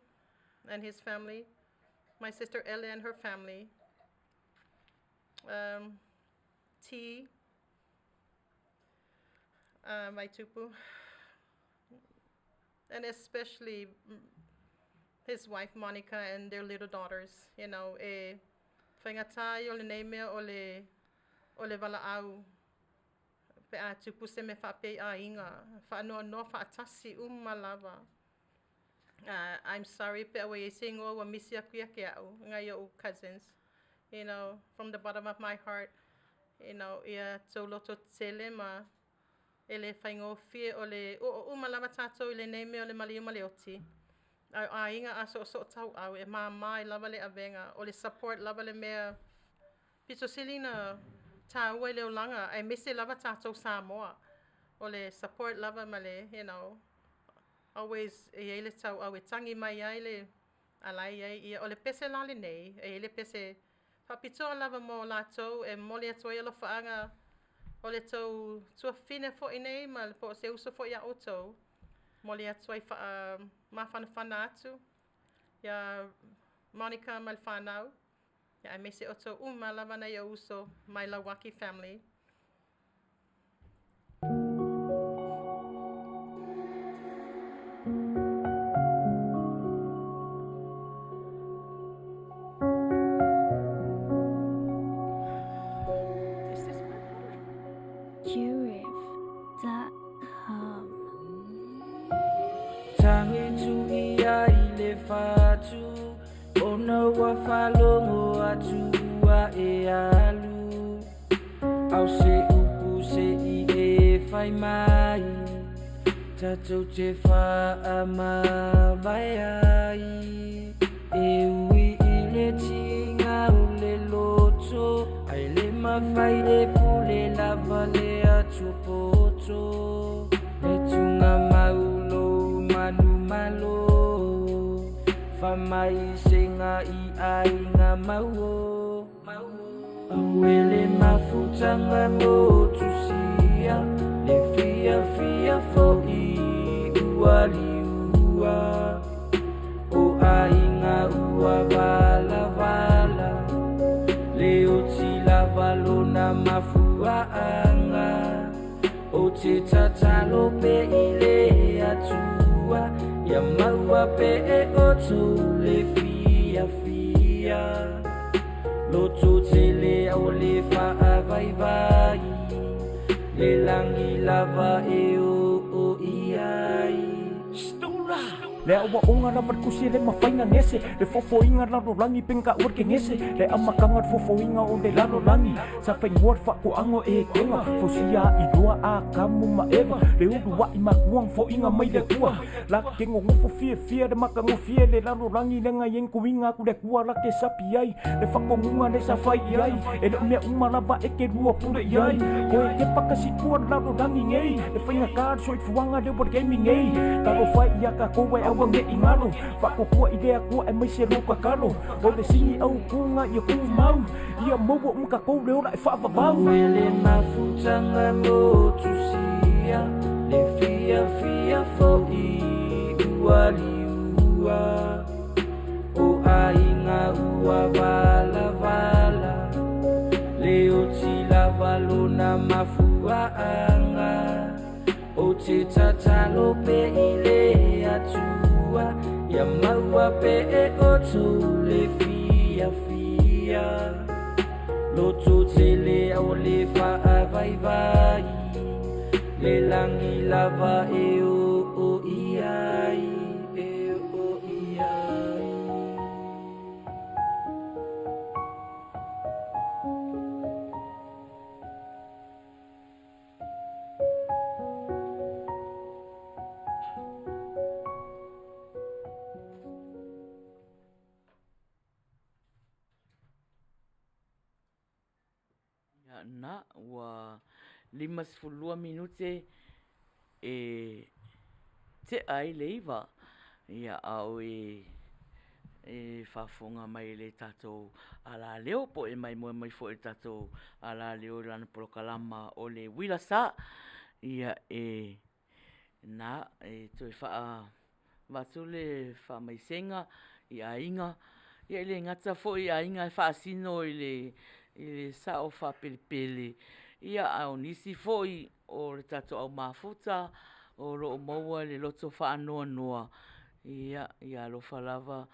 and his family, my sister Ella and her family, T, my tupu, and especially his wife Monica and their little daughters. You know, e faigata ia o lenei mea o le, o le valaau pe a tupu se mea faapea i aiga, faanoanoa faatasi uma lava. I'm sorry pe a ua i ai se igoa ua misi aku ia te a'u, nai o'u cousins. You know, from the bottom of my heart, you know, ia tou loto tele ma e le faigofie o le oo uma lava tatou i lenei mea o le maliu ma le oti. A o aiga a soosoo tauau e māmā ai lava le avega, o le support lava le mea pito sili ona taua i le olaga, aemaise lava tatou Samoa. O le support lava ma le, you know, always e i ai le tauau e tagi mai ai le a la e i ai ia. O le pese la lenei, e i ai le pese faapitoa lava mo latou e momoli atu ai alofaaga o le tou tuafafine foi nei ma po o se uso foi ia outou, momoli atu ai faamafanafana atu iā Monica ma le fanau, ia aemaise outou uma lava nai ou uso my Lauaki family. Is this my water? Juriff.com. Tagi tuia i le fatu ona ua faalogo atu ua e alu Ao se upu se i e fai mai Tatou te faamavae ai E ui i le tiga o le loto Ae le mafai e pule lava le atupoto Le tugamau lou manumalo Faamaisega i aiga mau Auē le mafutaga mo Tusia Le fiafia foi ua liua O aiga ua valavala Le oti lava lona mafuaaga Ou te tatalo pea i le Atua Ia maua pea e outou le fiafia Loto tele aua le faavaivai. Le lagi lava e oo i ai. Le aoaoga lava le tusi e le mafai na gese le fofoiga lalolagi pe na taua le kenese le amataga le fofoiga o le lalolagi sa faigōa le faatoaga o Etena fausia aʻiloa Atamu ma Eva le uluaʻi matua na foʻiga mai le Atua la te nonofo fiafia le matagofie le lalolagi lea na iai na tuuina atu le Atua la te sapi ai le faatonuga lea sa fai i ai e le o mea uma lava e te lua pule i ai koe te pakasi tua le lalolagi nei le faigata le soifuaga lea ua le taimi nei talofa e ia tatou e aua neʻi galo faatuatua i le Atua e maise lou tatalo o le sini autuga ia tumau ia maua uma tatou le ola e faavavau. Ue le mafutaga motusia, le fiafia foʻi ua liua. O aiga ua valavala, le oti lava lona mafuaaga. O te tatalo pe i le Atua, ia maua pe e outou le fiafia. Loto tele o le faavaivai, le lagi lava e oo i ai, e oo i ai. Ia na, ua 52 minute e tea ai le 9. Ia, a o e e faafofoga mai i le tatou alaleo po o e maimoa mai foi i le tatou alaleo i lana polokalama o le Uila Sa. Ia, e na, e toe faa avatu le faamaisega i aiga, ia e le gata foi i aiga e faasino i le sao faapelepele, ia a o nisi foi o le tatou au mafuta o lo o maua i le loto faanoanoa, ia ia alofa lava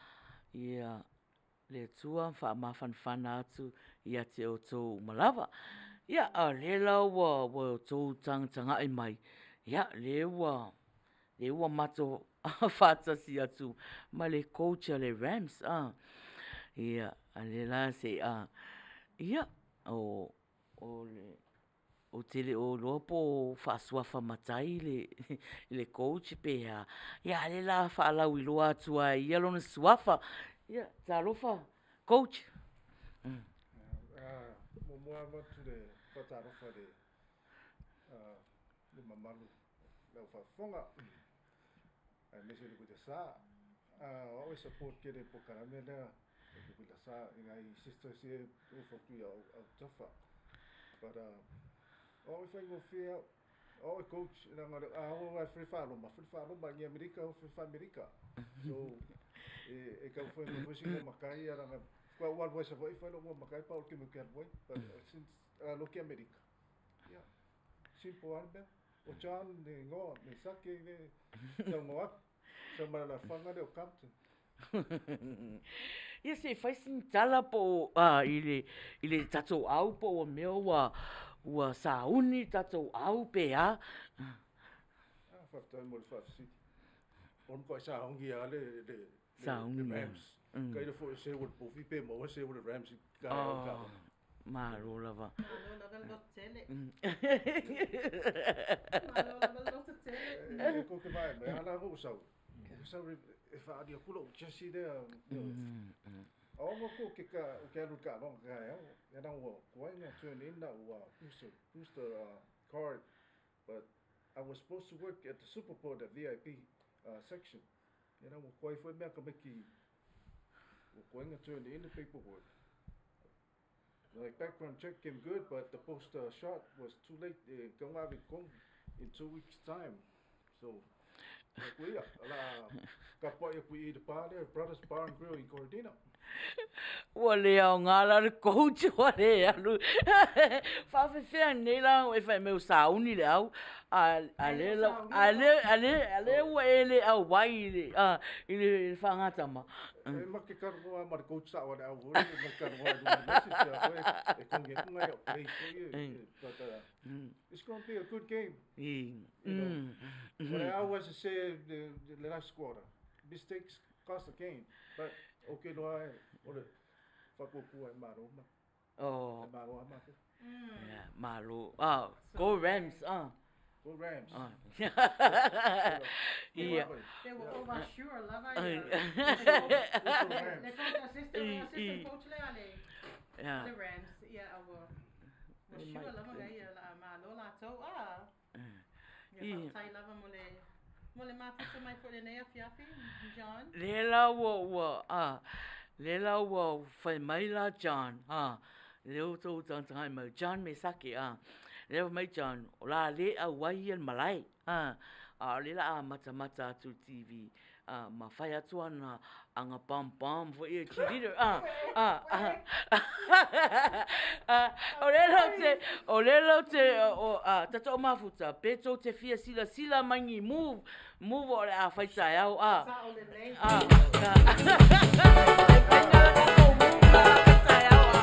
ia le Atua faamafanafana atu ia te outou uma lava. Ia, a o lea la ua outou tagatagai mai, ia, lea ua lea ua matou faatasi atu ma le coach a le RAMS, a. Ia, a lea la se i, ia, o le, ou te le o iloa po o faasuafa matai le coach pe a, ia a o lea o le a faalauiloa atu lava e ia lona suafa. Ia, talofa coach. Muamua avatu le faatalofa i le mamalu o le au faafofoga aemaise le Uilasa. O au e support tele i le polokalame lea o le Uilasa i nai sisters ia e nofo atu i autafa. But o au e faigofie au, o au e coach leaga a o au e fai faa-Roma, fai faa-Roma i Amerika, fai faa-Amerika. So e tau fai mai foi sina matai ia leaga faatoa ou alu ai i Savaii fai lou matai pa o le taimi ou te alu ai. But since a look i Amerika, ia, simple lava le mea. O John le igoa, Mesake le saunoa atu, sau mai le alaalafaga lea o Compton. Ia se i fai sina tala po o i le i le tatou au po o mea ua ua sauni le tatou au pe a. Ah, faafetai mo le faafesili. O le matuai sauni lava le le le Rams. Tailo foi o seu o le povi pe maua seu o le Rams i taeao o taavale. Malo lava. Malo lava le loto tele. Malo lava le loto tele. E kou te vaai mai, a la ou sau, ou sau e faaali atu lou jersey lea. A ono atu ou te ou te alu i le taaloga taeao, ia na ua tuai ona turn in lau booster, booster card, but I was supposed to work at the Super Bowl, the VIP section. Ia na ua tuai foi mea tamaiti, ua tuai ona turn in the paperwork. Like background check came good, but the poster shot was too late. E tatau ona ave i totonu in 2 weeks time. So, aku ia, o le a tapuai atu i le bar lea, Brothers Bar and Grill i Corradino. Ua le aoga la le coach ua le alu. Faafefea nei la e fai mai ua sauni le au, a a le la a le a le a le ua e le auai i le a i le faagatama. E ma te talanoa ma le coach sao a le au foi lele, ma te talanoa i luga o le message a koe e togi atu nai au plays foi ia, but it's gonna be a good game. You know, o le au as I said the last quarter, mistakes cost the game, but ou te iloa o le faatuatua e malo ma Oh. E malo a matou. Yeah, malo. Ah, go Rams, ah. Go Rams. Ah. Ia. They were over sure lava ia. Le coach assistant, assistant coach le ale. Yeah. Le Rams, ia ua ua sure lava ngai ia la malo latou. Ah. Ia faafetai lava mo le mo le mafuta mai foi lenei afiafi, John. Lea la ua ua a lea la ua fai mai la John a lea ua tou tagatagai mai John Mesaki a lea fai mai John o la le auai ia le malae a a o lea la a matamata atu i le TV a ma fai atu ana aga bum bum foi ia cheerleader a a a o lea lau te o lea lau te o a tatou mafuta pe tou te fia silasila mai ni move move o le a fai taeao a a e fai na tatou move la fai taeao a.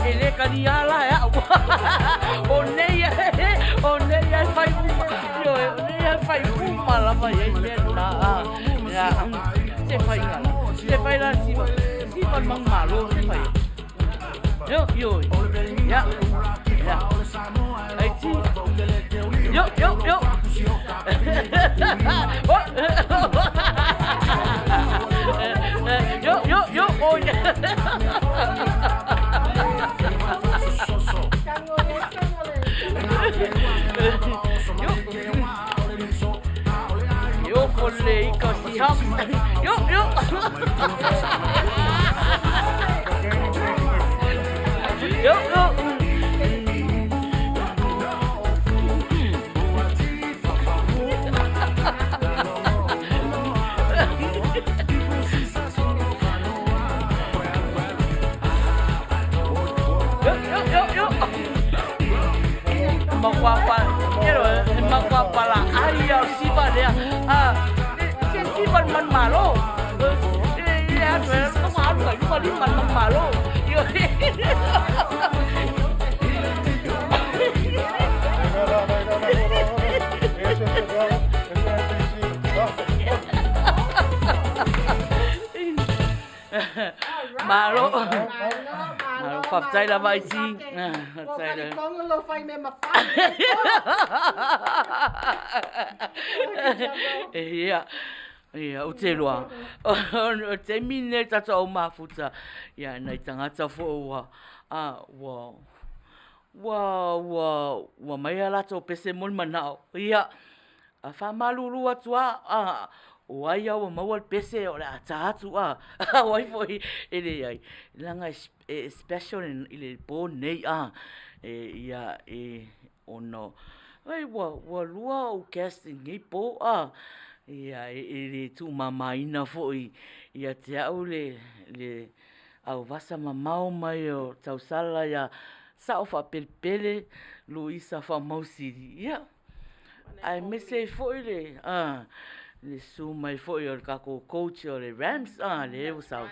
E le kani ala e au. O nei o nei e fai uma. Ioe, o nei e fai uma lava i ai mea na. Ia, se fai ngala. Se fai la siva. Siva mang malo se fai. Yo, yo. Ya. Ya. Ai ti. Yo, yo, yo. Yo, yo, yo. Oh, yeah. Yo, fole i ka si ham. Yo, yo. Yo, yo. Yo, yo, yo, yo. Makuapa, ero, makuapa la ai au siva lea. Ah, se siva man malo. Eh, eh, atu e, no malu ka yuka li man man malo. Yo. Malo. Malo, faafetai lava Aiti. Faafetai lava. Ua talitonu lou fai mea mafai. Ia. Ia, ou te iloa, o le taimi lenei o le tatou au mafuta, ia, nai tagata foi ua, a, ua, ua, ua, ua aumai a latou pese mo le manao. Ia, a faamalulu atu lava, a, o ai lava ua maua le pese o le a ta atu, a, o ai foi e leai, leaga e special i le po lenei, a, e, ia, e, ona, oi, ua, ua lua ou guest i lenei po, a, ia, e le tuumamaina foi ia te au le, le auvasa mamao mai o tausala ia Sao Faapelepele Luisa Faamausili, ia. Aemaise ai foi le le susu mai foi o le tatou coach o le Rams a lea ua sau.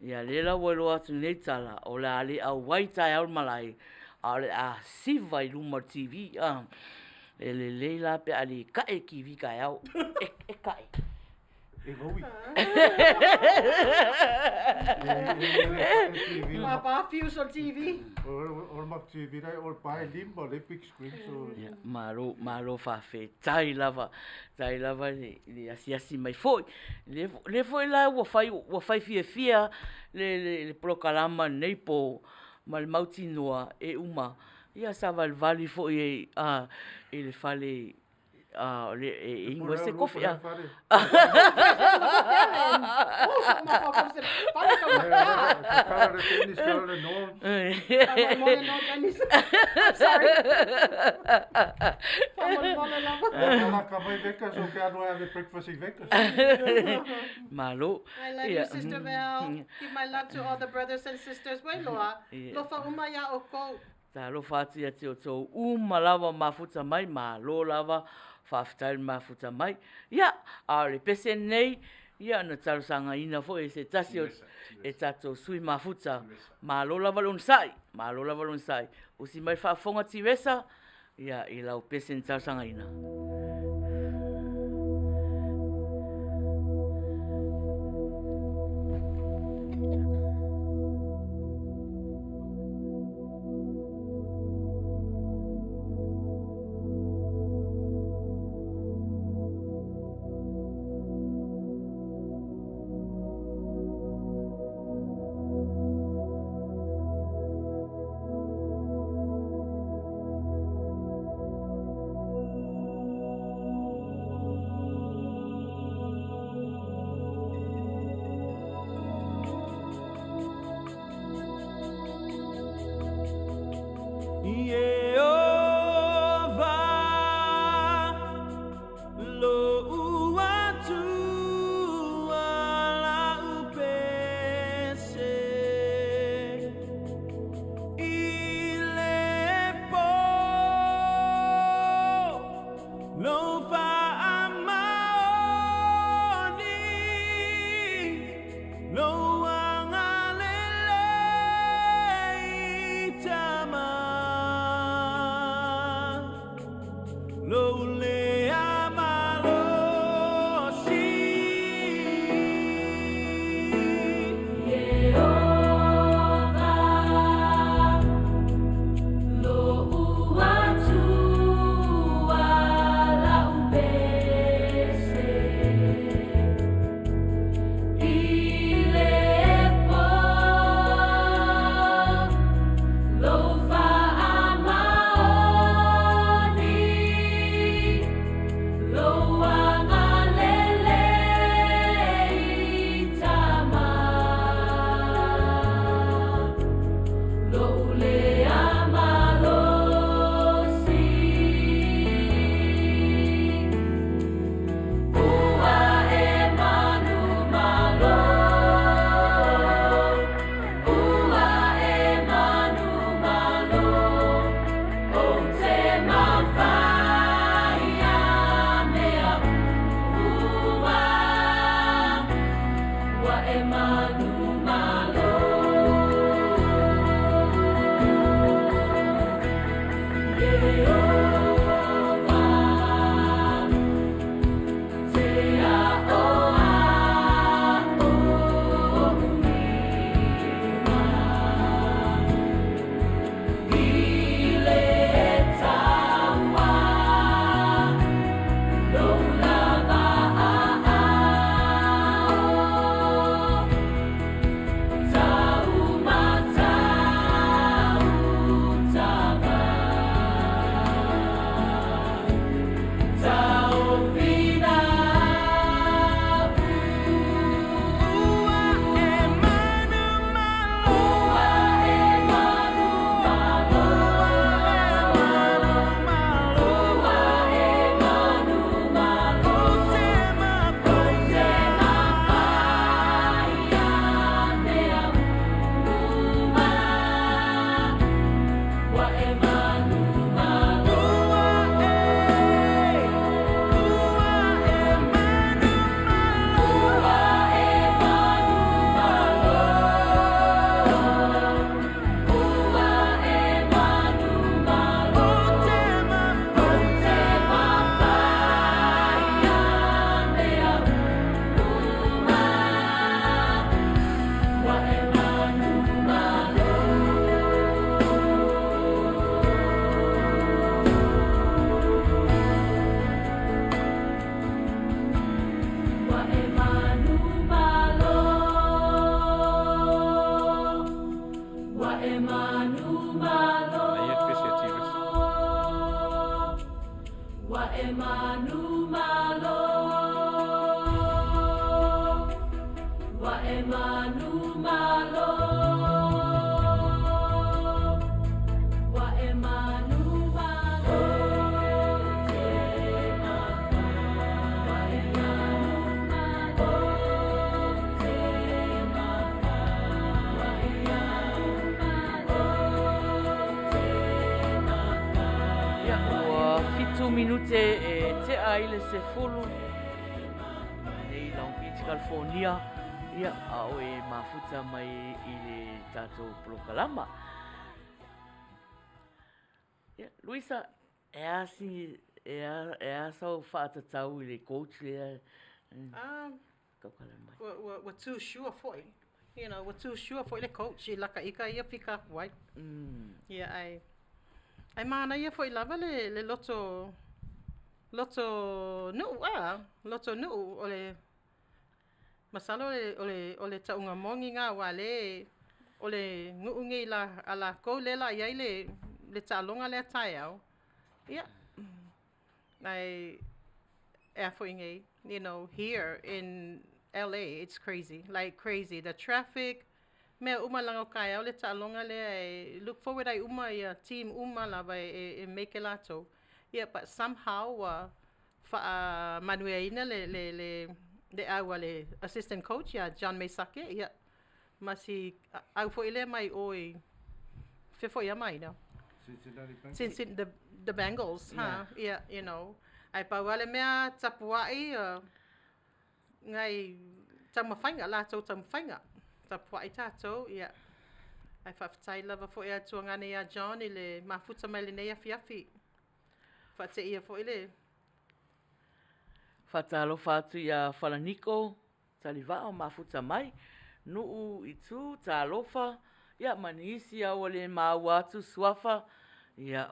Ia lea la ua iloa atu nei tala o le a le auai taeao i le malae a o le a siva i luma o le TV a. E lelei la pe a le tae le TV taeao. E tae. E gaui. Papa fuse o le TV. O le matou TV la o le pae lima le big screen so. Ia, malo, malo faafetai lava. Tai lava i le asiasi mai foi. Lea foi la ua fai, ua fai fiafia le, le, le polokalama lenei po ma le mautinoa e uma. Ia savalivali foi i le fale e inu ai se kofi. Malo. I love you, Sister Val. Give my love to all the brothers and sisters. Ua iloa, lofa uma iā ʻoukou. Talofa atu ia te outou uma lava mafuta mai, malo lava, faafetai le mafuta mai. Ia, a o le pese lenei, ia na talosagaina foi e se tasi o e tatou sui mafuta. Malo lava le onosai, malo lava le onosai. Usi mai faafofoga Tiresa, ia i lau pese na talosagaina. 7 minute e tea ai le 10 nei Long Beach, California, ia, a o e mafuta mai i le tatou polokalama. Ia, Luisa, e a si, e a, e a sau faatatau i le coach lea? Ah, Taukala mai. Ua, ua, ua too sure foi. You know, ua too sure foi le coach i laka ika ia fika aku ai. Ia, ae, ae manaia foi lava le, le loto, loto nu'u, a, loto nu'u o le, masalo o le, o le, o le tauga moni na aua le, o le nu'u nei la, a lakou lea la i ai le, le taaloga lea taeao. Ia, ae, e a foi nei, you know, here in LA, it's crazy, like crazy, the traffic, mea uma leaga o taeao le taaloga lea e look forward ai uma ia team uma lava e, e, e make e latou. Yeah, but somehow ua faamanuiaina le, le, le, le au a le assistant coach ia John Mesake, ia, ma si au foi lea mai o i, fea foi ia maina? Cincinnati Bengals. Cincinnati, the, the Bengals, ha, yeah, you know. Ae pau lava le mea tapuai uh, ngai taumafaiga, latou taumafaiga. Tapuai tatou, ia. Ae faafetai lava foi a tuagane ia John i le mafuta mai lenei afiafi. Faateia foi le Faatalofa atu ia Falaniko Talivaa o mafuta mai, Nuu i tu, talofa, ia ma nisi a ua le maua atu suafa, ia,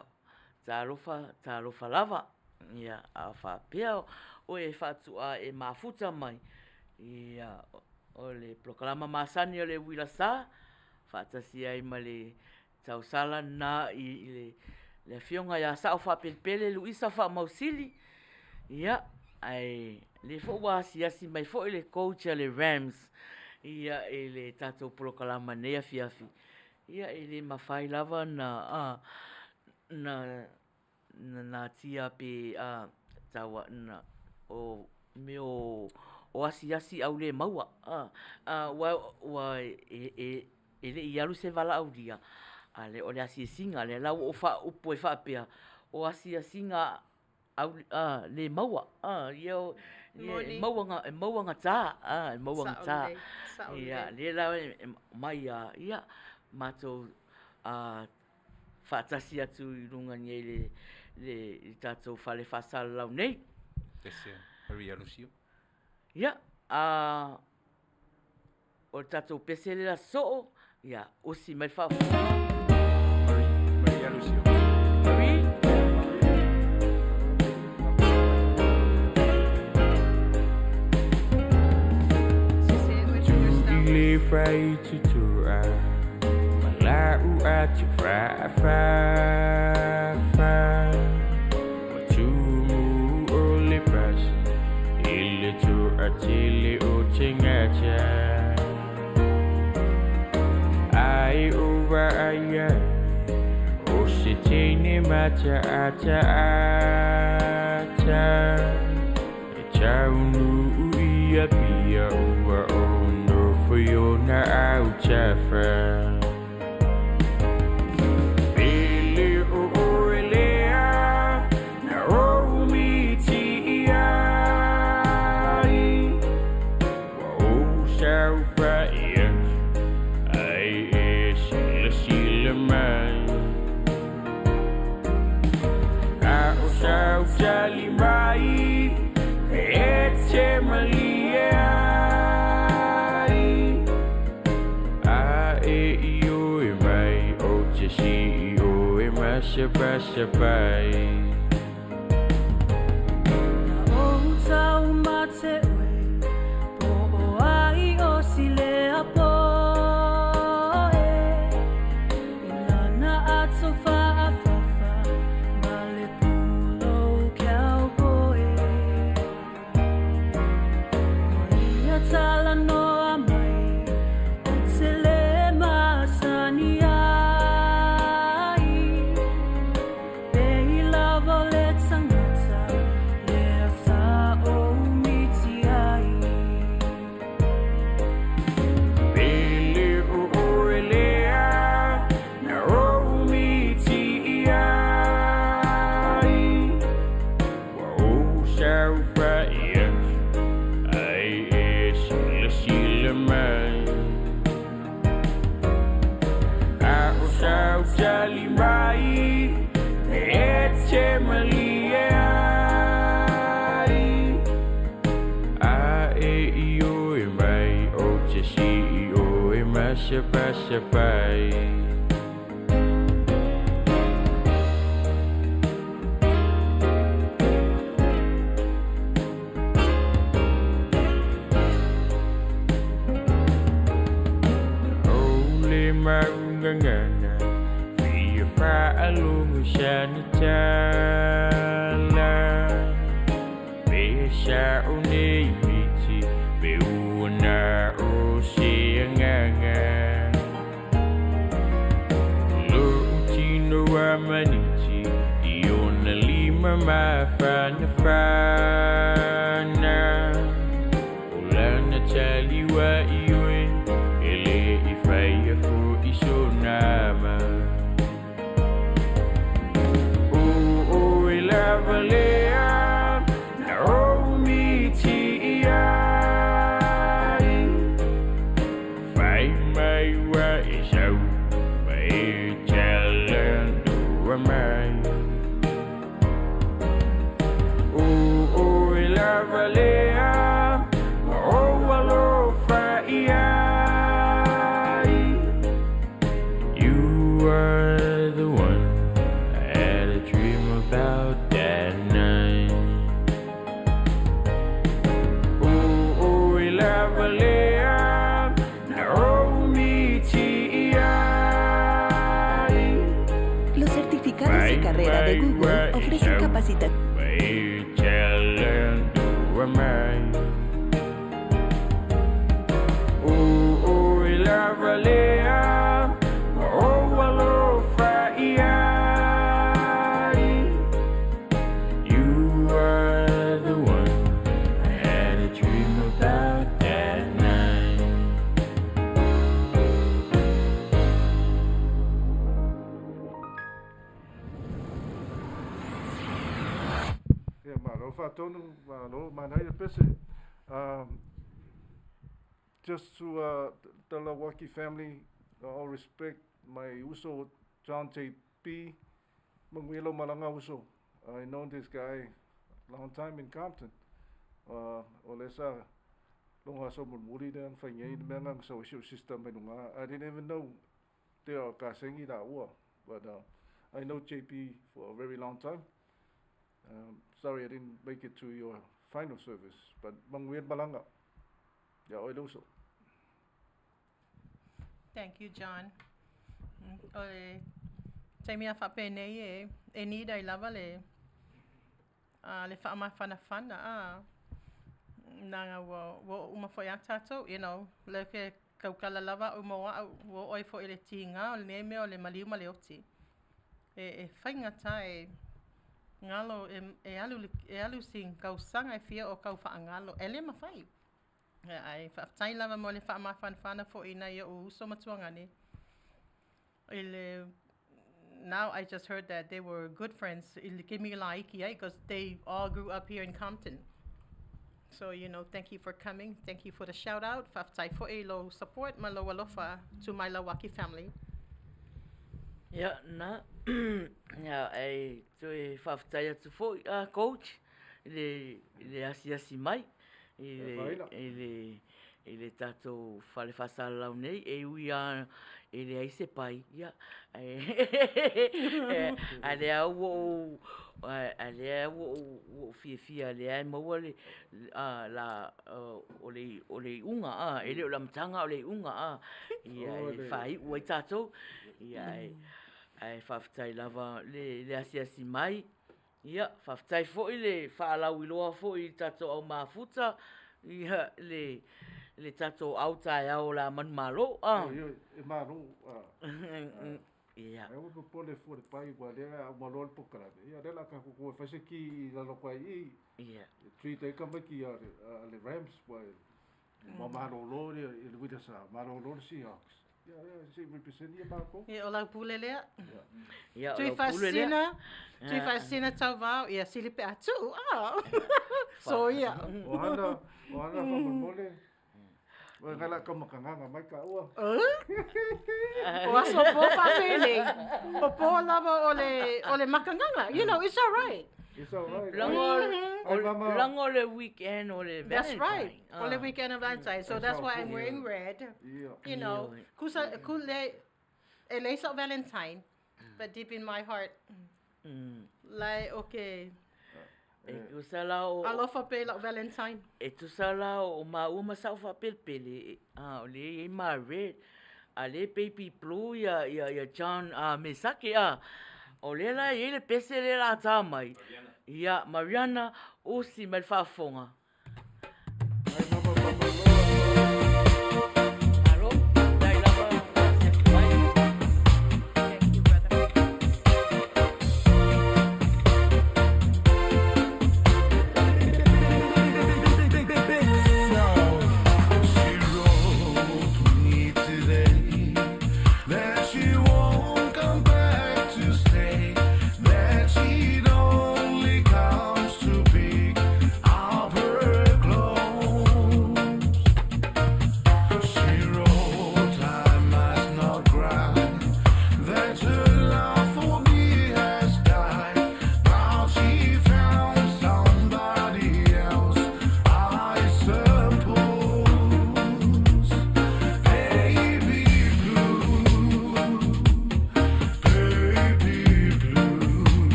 talofa, talofa lava. Ia, a faapea oe e faatu'a e mafuta mai, ia, o le polokalama masani o le uila sa, faatasi ai ma le tausala na i le afioga ia Sao Faapelepele Luisa Faamausili, ia, ae lea foi ua asiasi mai foi le coach a le Rams, ia, i le tatou polokalama nei afiafi, ia, e le mafai lava na, na na natia pe a tau a na o mea o o asiasi aulemaua a aua ua e e e le i alu se valaaulia a lea o le asiasiga lea la ua ou faaupu ai faapea o asiasiga au a le maua a ia o e maua e mauagata a e mauagata ia lea la e aumai a ia matou a faatasi atu i luga nei le, le, i tatou fale faasalalau nei. Ese Maria Lucio. Ia, a o le tatou pese le la soo, ia, usi mai le faafofoga. Marie, Maria Lucio. Marie. Le fai tutua Malau atu fa fa fa Wa tumu o le pasi Ile tu atele o tengata Ai o vaaya O se teine mata ata ata E taunu ia pia ua o nofo i ona au tafa. Pele o oe lea na ou miti i ai. Ua ou saupai atu ai e silasila mai. A o sau tali mai e te malie ai. A e ioe mai o te si ioe masapasapai. Na ou taumate oe, po o ai o silea poe. I lana ato faafafa ma le pulou cowboy. Ma ia talanoa mai, o te le masani ai. E i lava o le tangata, lea sa ou miti ai. Pele o oe lea na ou miti i ai. e i oe mai O te si i oe masapasapai. O le maugagana Fia faalogo sana tala Pe sa'o nei miti Pe ua na o se agaga Lo'u tino a maniti I ona lima mafanafana O lana tali ua ioe E le'i faia fo'i sona ma O oe lava lea Na ou miti i ai Fai mai ua e sau Ma e talanoa mai O oe lava lea Ma ou alofa i ai You are the one I had a dream about that night O oe lava lea Na ou miti i ai Los certificados de Fai carrera de mai Google ua e ofrecen sau capacitación. Ma e talanoa mai O oe lava lea Ma ou alofa i ai You are the one I had a dream about that night. Ia, malo faatonu, malo, manaia pese. Just to the Lauaki family, all respect, my uso John J.P. Manuia lou malaga uso. I known this guy long time in Compton. O lea sa logo aso mulimuli lea na fai nei le mea lena na sau ai si ou sister mai luga. I didn't even know te o kasegi laua but I know JP for a very long time. Sorry I didn't make it to your final service but manuia le malaga ia oe le uso. Thank you John. O le taimi a faapenei e e need ai lava le a le faamafanafana a leaga ua ua oo uma foi a tatou you know lea ke tautala lava au mo au ua oo ai foi i le tiga o lenei mea o le maliu ma le oti. E e faigata e galo e e alu e alu sina tausaga e fia o tau faagalo e le mafai. Ae faafetai lava mo le faamafanafana foi i nai ou uso ma tuagane i le now I just heard that they were good friends i le taimi laiti ai because they all grew up here in Compton. So, you know, thank you for coming. Thank you for the shout out. Faafetai foi i lou support ma lou alofa to my Lauaki family. Ia, na, ia, e toe faafetai atu foi a coach i le, i le asiasi mai i le, i le, i le tatou fale faasalalau nei, e ui lava e leai se pai, ia, a lea ua ou, a lea ua ou fiafia lea e maua le, la, o le, o le iuga, a, e le o le amataga a o le iuga, a, ia, e faaiu ai tatou, ia, ae faafetai lava le asiasi mai. Ia, faafetai foi le faalauiloa foi i le tatou au mafuta, ia, le, le tatou au taeao o le a manumalo, a. Oi, oi, e malo, a. Ia. Ai ua popole fua le pai ua lea a uma loa le polokalame, ia lea o le a tatou o e fai se ki i lalo atu ai i i. Ia. E treat ai tamaiti a le Rams, ua e Ua malolo le uila sa malolo le Seahawks. Ia, ia, se i represent ia matou. Ia, o lau pule lea. Ia, o lau pule lea. Tuifaasisina Tauvao, ia sili pe a tuu, ah. So ia. O hana, o hana faamolemole. Ua ngai la kau makagaga mai kaua. O aso po faapenei, o po lava o le, o le makagaga. You know, it's all right. It's all right. Lago lago le weekend o le That's Valentine. right. O le weekend of Valentine. So that's why I'm wearing red. You know, kusa kule e le sa Valentine, but deep in my heart, like okay, E tusa la o alofa pe lau Valentine. E tusa la o maua ma sa'u faapelepele, a o lea e i ai ma red, a lea e baby blue ia ia ia John a Mesake a. O lea la e i ai le pese lea la ta mai. Ia Mariana usi mai le faafofoga. Malo, faafetai lava le asiasi mai. Thank you, brother. She wrote me today that she won't come back to stay, that she'd only comes to pick up her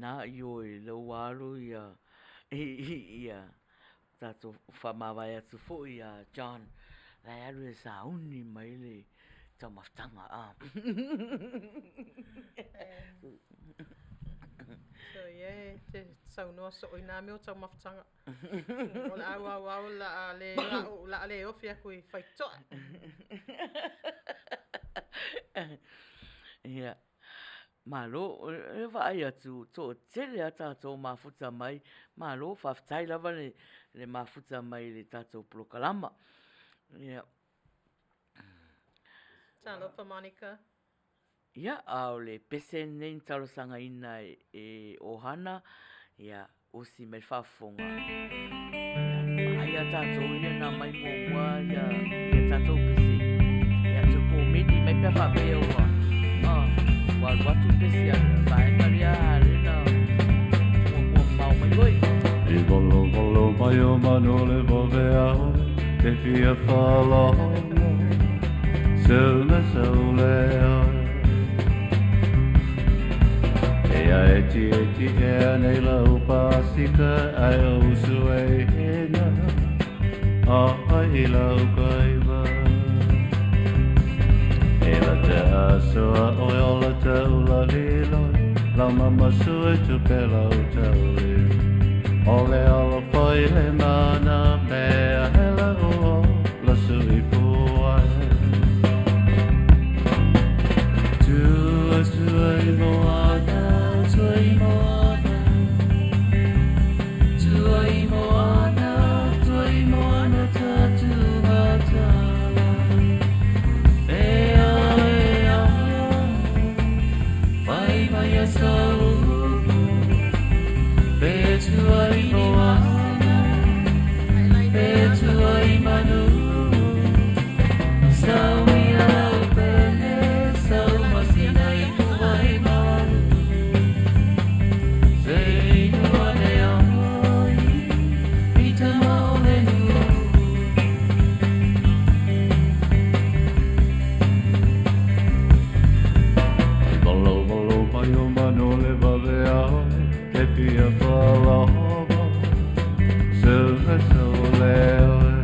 Na ioe lea ua alu ia ia tatou faamavae atu foi ia John la e alu e sauni mai le taumafataga a. Ia e te saunoa soo i nā mea o taumafataga. O le auauau o le a le o le a le ofi atu i faitoa. Ia. Malo, e vaai atu, toatele a tatou mafuta mai, malo faafetai lava le mafuta mai i le tatou polokalama. Ia. Talofa Monica. Ia, a o le pese lenei na talosagaina e Ohana, ia, Usi mai le faafofoga. Vaai a tatou ia na aumai muamua ia tatou pese. Ia toe komeni mai pe a faapea ua ua alu atu le pese a le vaega lea a lea na muamua mamao mai oe. I volovolo mai o manu le vave a oe Te fia faalogo Seu me seu le oe Ea e ti e ti ea nei lau pasika ai o usu e hena A ai i lau kaiva E la te asoa oe o la te ula liloi Lau mama sue tu pe lau tauli O le alo fai le mana mea he lau o la sui puai Tua tua i moana, tua i moana Tua i moana, tua i moana ta tumatala Ea ea Fai mai a saupu Pe tua i moana Pe tua i manu Sau ia lau pele Sau masina i puai malu Se inu ane ai I tama o le nuu I volovolo mai o manu le vave a oe Te fia faalogo Seu me seu le oe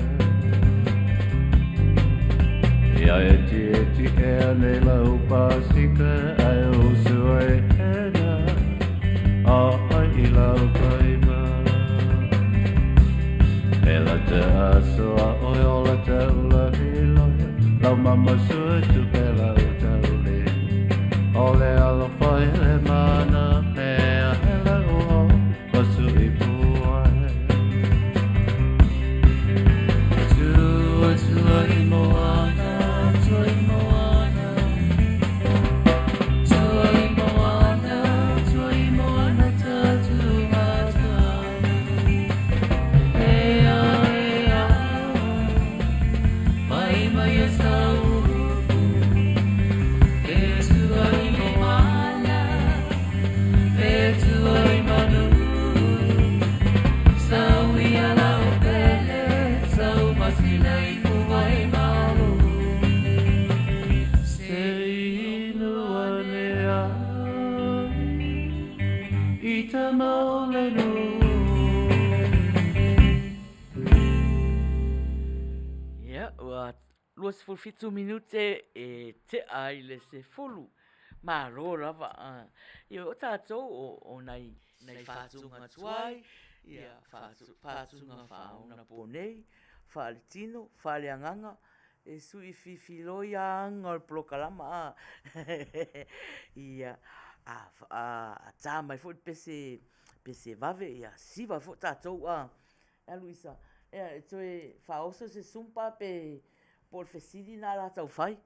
Ia e ti e ti ea nei lau pasika Ai o usu ai hena A ai i lau kaiva E la te asoa oe o la te ula hiloia Lau mama sue tu pe lau tauli O le alofa i le mana mea he lau o la sui puai Tua tua i moana, tua i moana Tua i moana, tua i moana ta tumatala Ea ea Fai mai a saupu E tua i moana E tua i manu Sau ia lau pele Sau masina i puai malu Se inu ane ai I tama o le nuu. Ia, ua 27 minute e tea ai le sefulu. Malo lava. Ia, o tatou o, o nai, nai faatuga tuai, ia, faatuga faaonapo nei, faaletino, faaleagaga, e sui fifiloi a aga o le polokalama a. Ia, a, a ta mai foi le pese, pese vave, ia siva foi tatou a. Ea Luisa, ea e toe faaoso se sumpa pe po o le fesili na la tau fai?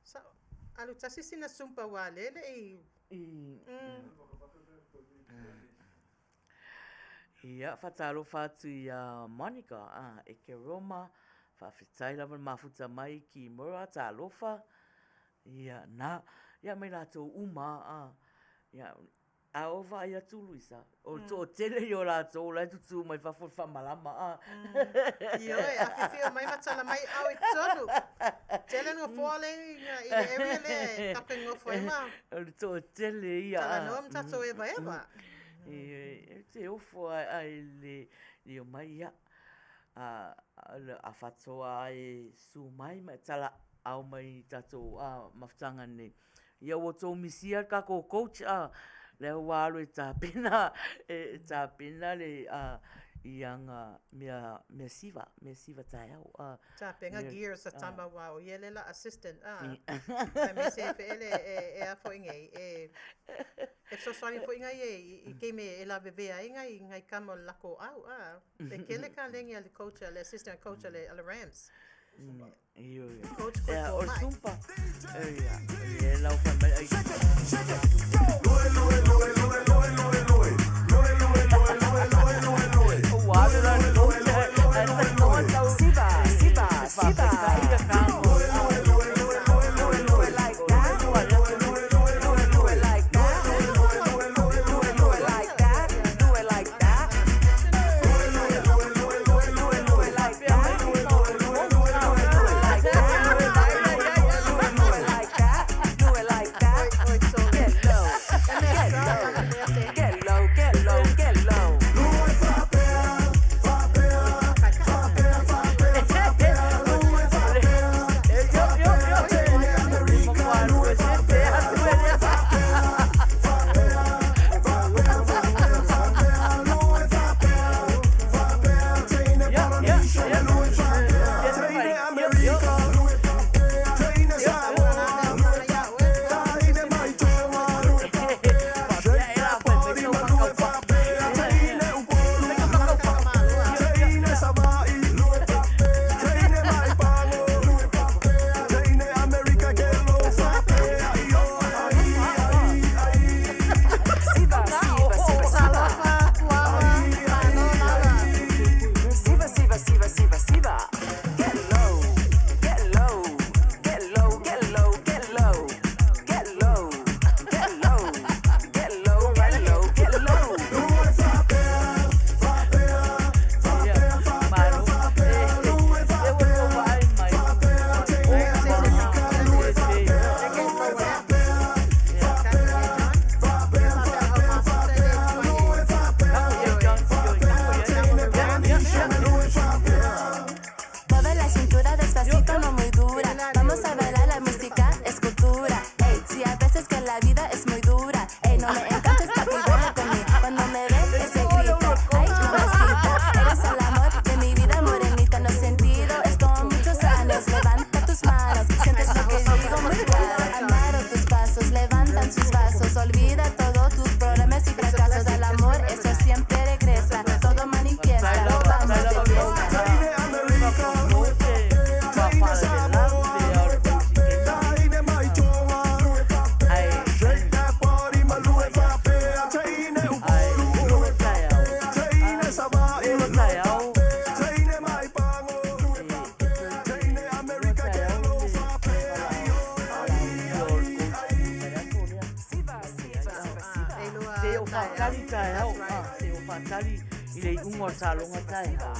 Sa alu tasi sina sumpa ua lele i Ia, faatalofa atu ia Monica, a, e ke Roma, faafetai lava le mafuta mai ki Mura, talofa, ia, na, ia mai latou uma, a, ia. A o vaai atu Luisa, o le toatele ia o latou la e tutū mai fafo i le faamalama a. Ioe, afifio mai ma tala mai au i totonu. Tele nofoa le i le area lea e tatou te nofo ai ma. O le toatele ia. Talanoa ma tatou evaeva. E te ofo ae le le omai ia. A fatoa e su mai ma e talaau mai i tatou mafutaga nei. Ia ua outou misia le tatou coach a, lea ua alu e tapena, e tapena le i ana mea, mea siva, mea siva taeao a. Tapena gears a tama aua o ia le la assistant a. Aemaise e feele e a foi nei, e fesoasoani foi nai e i taimi e lavevea ai nai nai tama o le latou au a. E tele kaleni a le coach a le assistant coach a le Rams. Coach koe O le sumpa. Ia, e lau fai mai ai. Ua alu la le coach Siva, siva, siva. Do it like that. Do it like that. Do it like that. Do it like that. Do it like that. Do it like that. Do it like that. Do it like that. Get low. Get low. Get low. Get low. Get low. Siva, siva, siva, siva. Siva, siva, siva, siva, siva. Get low, get low, get low, get low, get low, get low, get low, get low, get low, get low. Mueve la cintura despacito, no muy dura. Vamos a bailar la música, es cultura. Ey, si a veces que la vida es muy dura. Ey, no me encantes, papi, baila conmigo. Cuando me ve, ese grita. Ay, mamacita, eres el amor de mi vida, morenita. No sentido, es como muchos años. Levanta tus manos, sientes lo que digo muy claro. Amaron tus pasos, levantan sus vasos. Olvida todos tus problemas y fracasos. Al amor, eso siempre regresa. Todo manifiesta, vamos de fiesta. Se o whātari taeao, se o whātari i le iuga o le saloga taeao.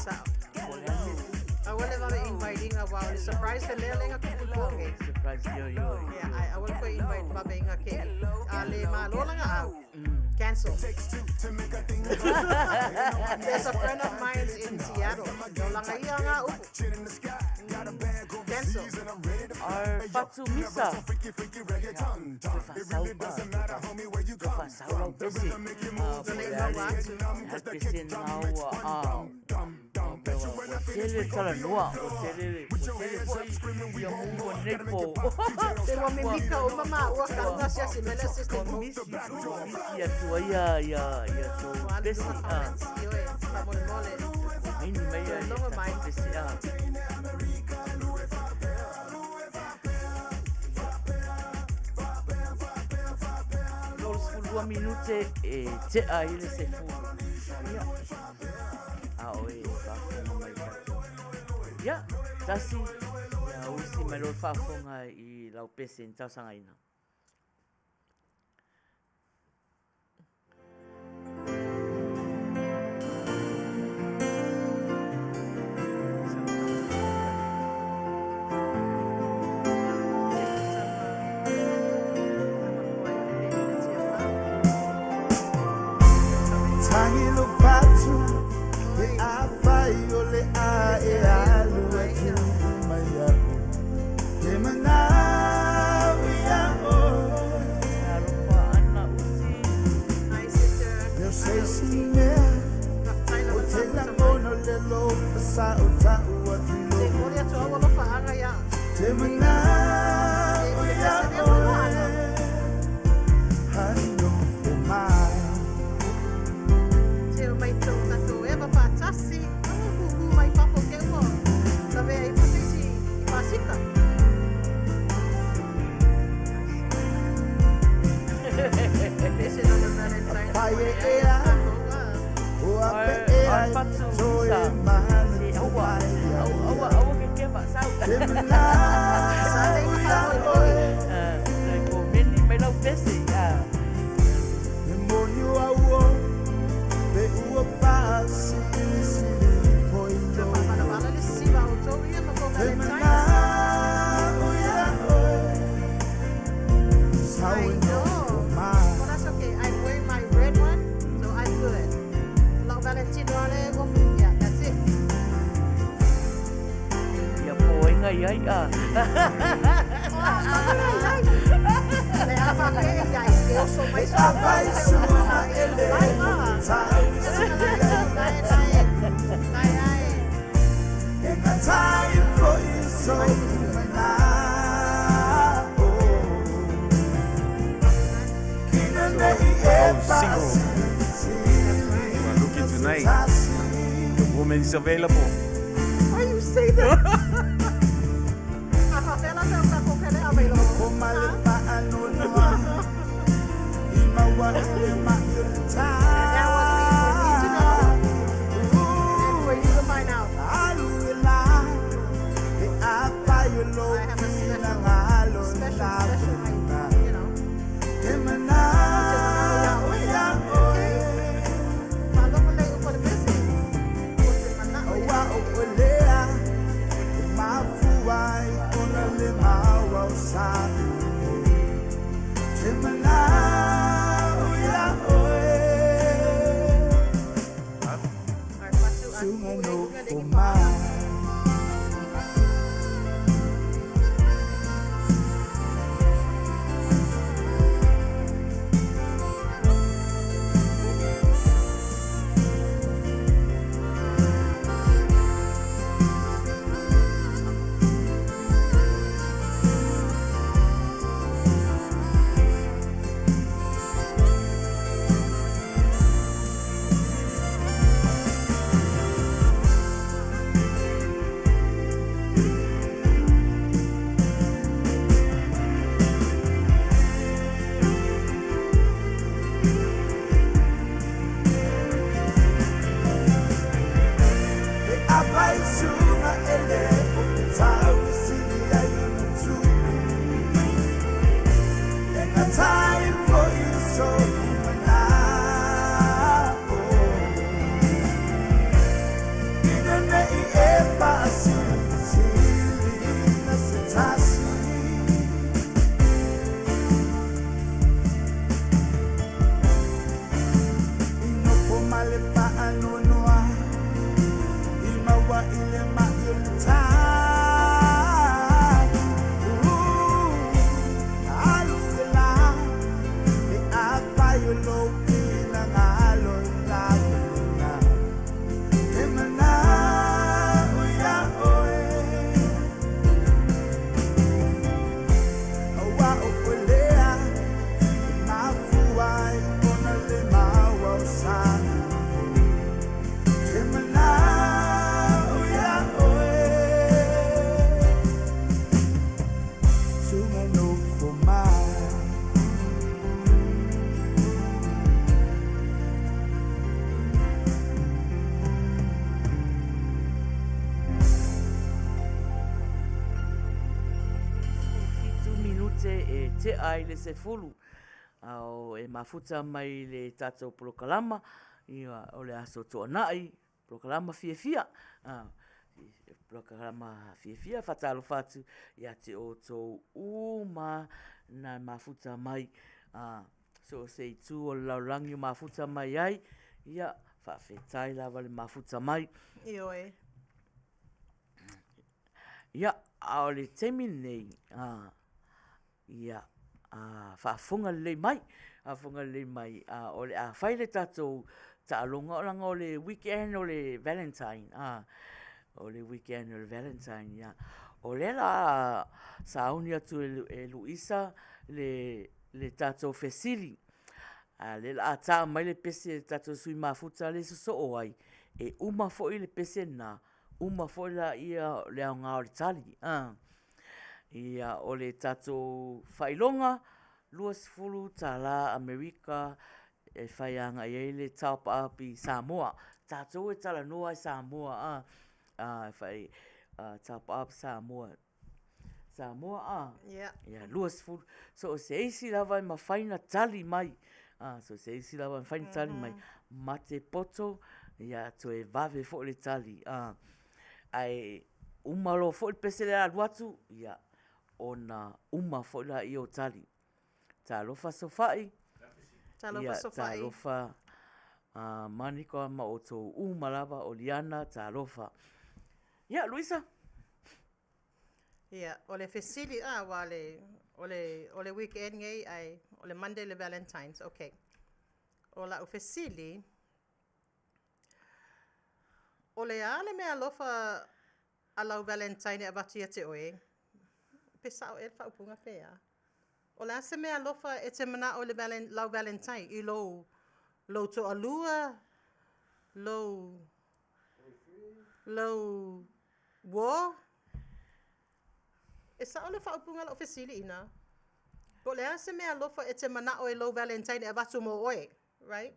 Aua le vave invite inga aua o le surprise le mea lea tupu i po nei. Surprise, ioe, ioe. Yeah, ae aua le toe invite vave inga ke a le malo langa au. Cancel. There's a friend of mine in Seattle. No langa ia nga upu. Cancel. Ar fatu misa. Te whasau pa. Te whasau lau pese. Po le ale. Le pese ngaua. Ua tele talanoa. Ua tele, ua tele foi ia mua nei po. Te ua mimika uma maua ka unga asiasi mai le assistant Ua misi, ua misi atu ai ia, ia, ia tou pese. Ioe, faamolemole. Maini mai ia Logo mai. tatou pese. 32 minute e tea ai le sefulu. Ia. A o e faafofoga mai tatou. Ia, tasi, ia usi mai loa le faafofoga i lau pese na talosagaina. Fatu Isa. Se aua, aua, aua kekema, sau. Tai komeni mai lau pese. E moni o au pe ua faasilisili ifo i lou Te mana'o iā oe Sau I e know. nofo mai Well, that's okay. I'm wearing my red one, so I'm good. Lau Valentino ale ofu. Yeah, that's it. Ia po ai ngai ai a. Le ala whakee ia i te oso mai E apai suga e le tau E gatai ifo i sou mana'o Kina nei e Single. faasilisili You are looking tonight. The woman is available. Why you say that? A whawhela te o kako kere available. O male paanonoa I maua i le mai o le tā That was me for me to know and for you to find out. Alu e la E apai o lou I have a pina special, ngalo special, la special, like, puna you know. Te mana'o iā oe Whalongo le upo le pese. O te mana'o ia Aua o oe. oe lea E mafua ai ona le maua o sa Te mana'o iā oe Alright, Fatu, a Suga ule no uga fo legi pa'a. mai E apai suga e le o tau sili ai ona tupu E gatai ifo i sou mana'o Ina nei e faasilisili na se tasi I nofo ma le faanoanoa I maua i le mai o le tā Alu e la E apai o lou finagalo i la puna Te mana'o iā oe Aua o oe lea E mafua ai ona le maua o sa Te mana'o iā oe Suga nofo mai 7 minute e tea i le 10 ao e mafuta mai le tatou polokalama ia o le aso tuanai polokalama fiafia a polokalama fiafia faatalofa atu ia te outou uma na mafuta mai a so o se itu o le lalolagi o mafuta mai ai ia faafetai lava le mafuta mai. Ioe. Ia, a o le taimi lenei, a, ia, a, faafofoga lelei mai, faafofoga lelei mai, a, o le a fai le tatou taaloga, leaga o le weekend o le Valentine, a, o le weekend o le Valentine, ia. O lea la a sauni atu e Luisa le, le tatou fesili, a o lea la a ta mai le pese a le tatou sui mafuta lea e sosoo ai, e uma foi le pese lena, uma foi laia o le aoga o le tali. A. Ia, o le tatou faailoga, $20 Amerika e fai agai ai le top up i Samoa. tatou e talanoa ai Samoa a, a fai a top up Samoa. Samoa a. Yeah. Ia 20. So o se isi lava e mafai na tali mai. A, so se isi lava e mafai na tali mai. Ma te poto, ia toe vave foi le tali. A, ae uma loa foi le pese lea alu atu, ia, ona uma foi laia o tali. Talofa Sofa'i. Talofa Ia, Sofa'i. Talofa a Manika ma outou uma lava, o Liana, talofa. Ia, Luisa. Ia, o le fesili, a, aua le, o le, o le weekend nei, ae o le Monday le Valentine's. Okay. O la'u fesili, o le a le meaalofa a lau Valentine e avatu ia te oe? Pe sa'o ea le faaupuga pe a? O le a se meaalofa e te mana'o i le valen, lau Valentine i lou, lou to'alua, lou, lou uō? E sa'o le faaupuga o la'u fesili inā? Po o le a se meaalofa e te mana'o i lou Valentine e avatu mo oe? Right?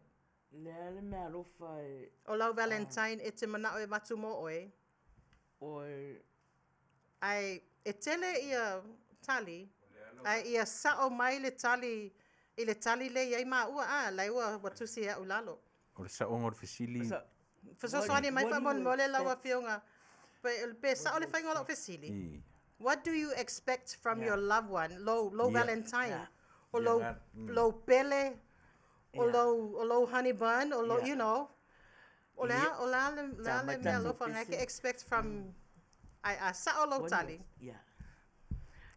Le a le meaalofa e. O lau Valentine e te mana'o e avatu mo oe. Oe. Ae e tele ia tali, ae ia sa'o mai le tali i le tali lea i ai maua, a, la e ua ua tusi e a'u i lalo. O le sa'oga o le fesili. Fesoasoani mai faamolemole lau Afioga, pe, pe sa'o le faiga o la'u fesili? What do you expect from your loved one, lou, lou Valentine, o lou, lou pele, o lou, o lou honey bun, o lou, you know, o le a, o le a le, le a le meaalofa na e te expect from, ae a sa'o lou tali.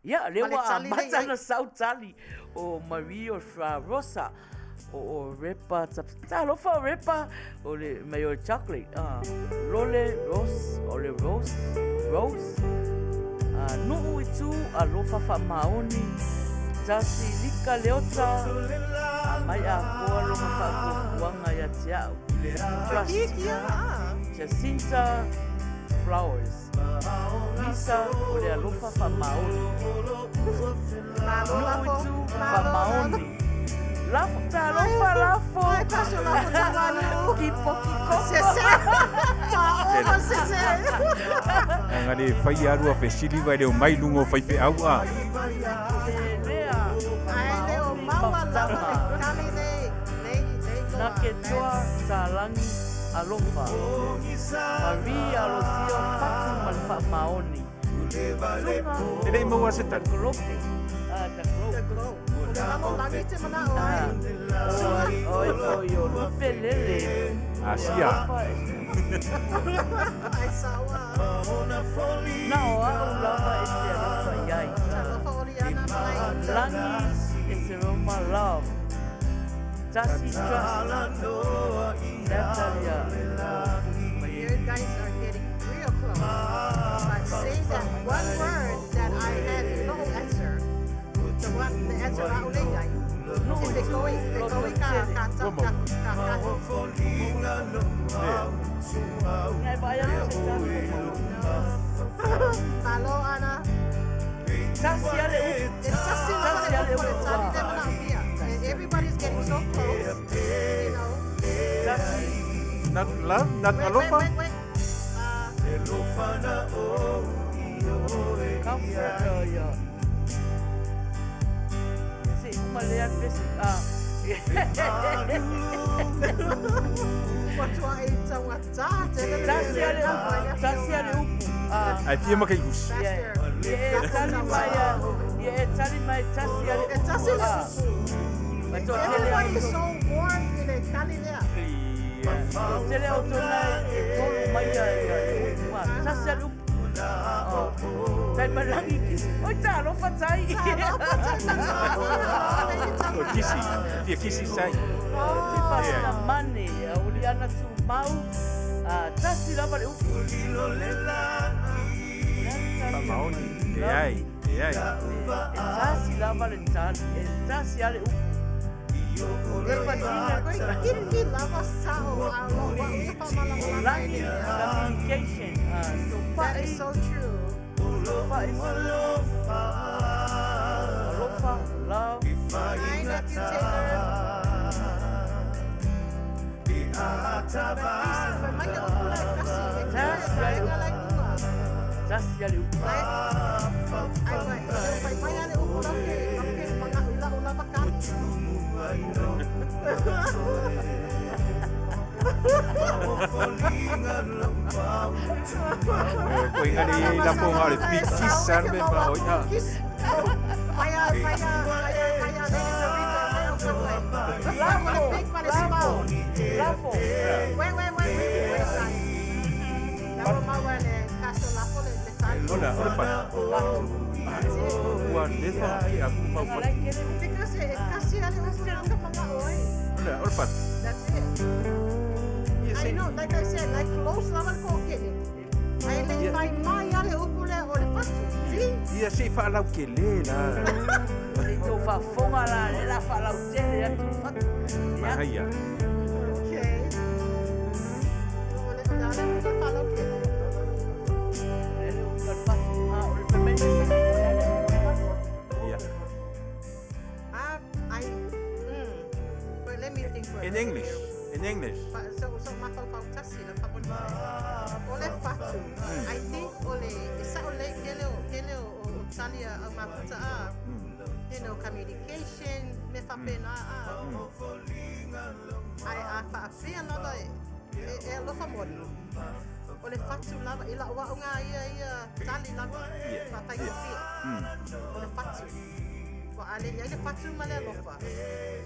Ia, lea Ma le ua tali lea i amata ai. ona sau tali o Marie o Fra Rosa o o Repa Talofa o Repa o le mai o le chocolate ah Lole Rose o le Rose Rose ah Nuu i tu alofa faamaoni Tasi Lika Leota mai apoa lona faapuapuaga ia te au Trust Jacinta Flowers Lisa o le alofa faamaoni. Nuu i tu faamaoni. Lafo, talofa lafo. Kipo kikoko. Leaga le fai alu a fesili vai le o mai luga o faifeau a. Na ke toa Tālagi alofa. Marie Alosio Fatu ma le faamaoni. Suga E le i maua se tali. Globe. Ah, the globe. Oi, oi, o lupe lele. Asia. Na o au lava e te alofa i ai. Lagi e te roma love. Tasi trust. Natalia. You guys are getting real close. But say that one word that I had no answer. The one, the answer I only got. If they go, if they go, ka ka ka ka ka ka. Malo ana. Tasi ale upu. It's just in Tasi ale the upu. And everybody's getting so close. You know. Not love, not Wait, wait, alofa. wait, wait. Comfort, ia. Se uma lea pesi. Ah. Ua e taugata tele le Tasi ale upu. Tasi ale upu. Ah. Ai fia maka i usi. Ia e tali mai a. Ia e tali mai tasi ale E tasi le Ah. Mai toa tele Everybody au is so warm i le tali lea. Toa tele au tona e tolu mai ia ia e upu. Ah, Tasi ale upu. Oh. Tai malangi kisi. Oi talofa tai. O kisi, fia kisi sai. Te fasina mane, a uli ana tu mau. Ah, tasi lava le upu. Faamaoni. E ai, e ai. E tasi lava le tali, e tasi ale upu. Kiri lava sao a lo wa u fa Lagi communication. Ah, so That is so true. So fa'i. Alofa, love. Hi, Nephew Taylor. But please, Tasi a le upu. Ai vai, vai mai ale upu lau ke, lau ke manga'o i la'u lava kali. Koe ngari i lapo ngā le pikis a me ma oi a. Lafo, lafo. Wait, wait, wait, wait, wait, son. Lafo maua le kaso lafo le le tali. Ola, ola pa. Ua lefa ki aku mau fatu. Because e kasi ale upu lau ka manga'o ai. Ola, ola pa. That's it. I know, like I said, like close lava le ko'okele. Ai le i fai mai ale upu lea o le fatu. See? Ia se i whaalau ke le la. Se i tau faafofoga la le la faalautele atu le fatu. Mahaia. Okay. O le o le ale upu le faalautele. Le le upu le fatu. A o le fai mai mai fai o le ale upu le fatu. Ia. I, But let me think for a In minute English. here. In English. So, so mafaufau tasi la faamolemole. O le fatu, I think o le, e sa'o lei kele o, kele o, o, o tali a au mafuta a. You know, communication, me faapena a. Ae a faapea lava e, e, e alofa moni. O le fatu lava, i la'u a'uga ia ia tali lava. Faafaigofie. O le fatu. Ua a le i ai le fatu ma le alofa.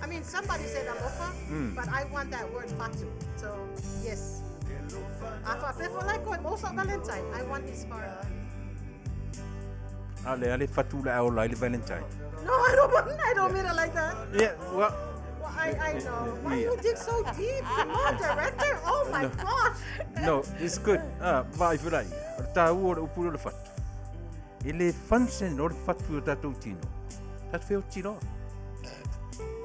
I mean, somebody said alofa, but I want that word fatu. So, yes. A faapea foi la koe, mo sa Valentine, I want his heart. A le ale fatu la au lai le Valentine. No, I don't want, I don't mean it like that. Yeah, well, Well, I know. Why you dig so deep? Come on, director. Oh my No. gosh. No, it's good. Ah, vai fulai. O le tāua o le upu o le fatu. E le function o le fatu o tātou tino. Tātou wheo tino.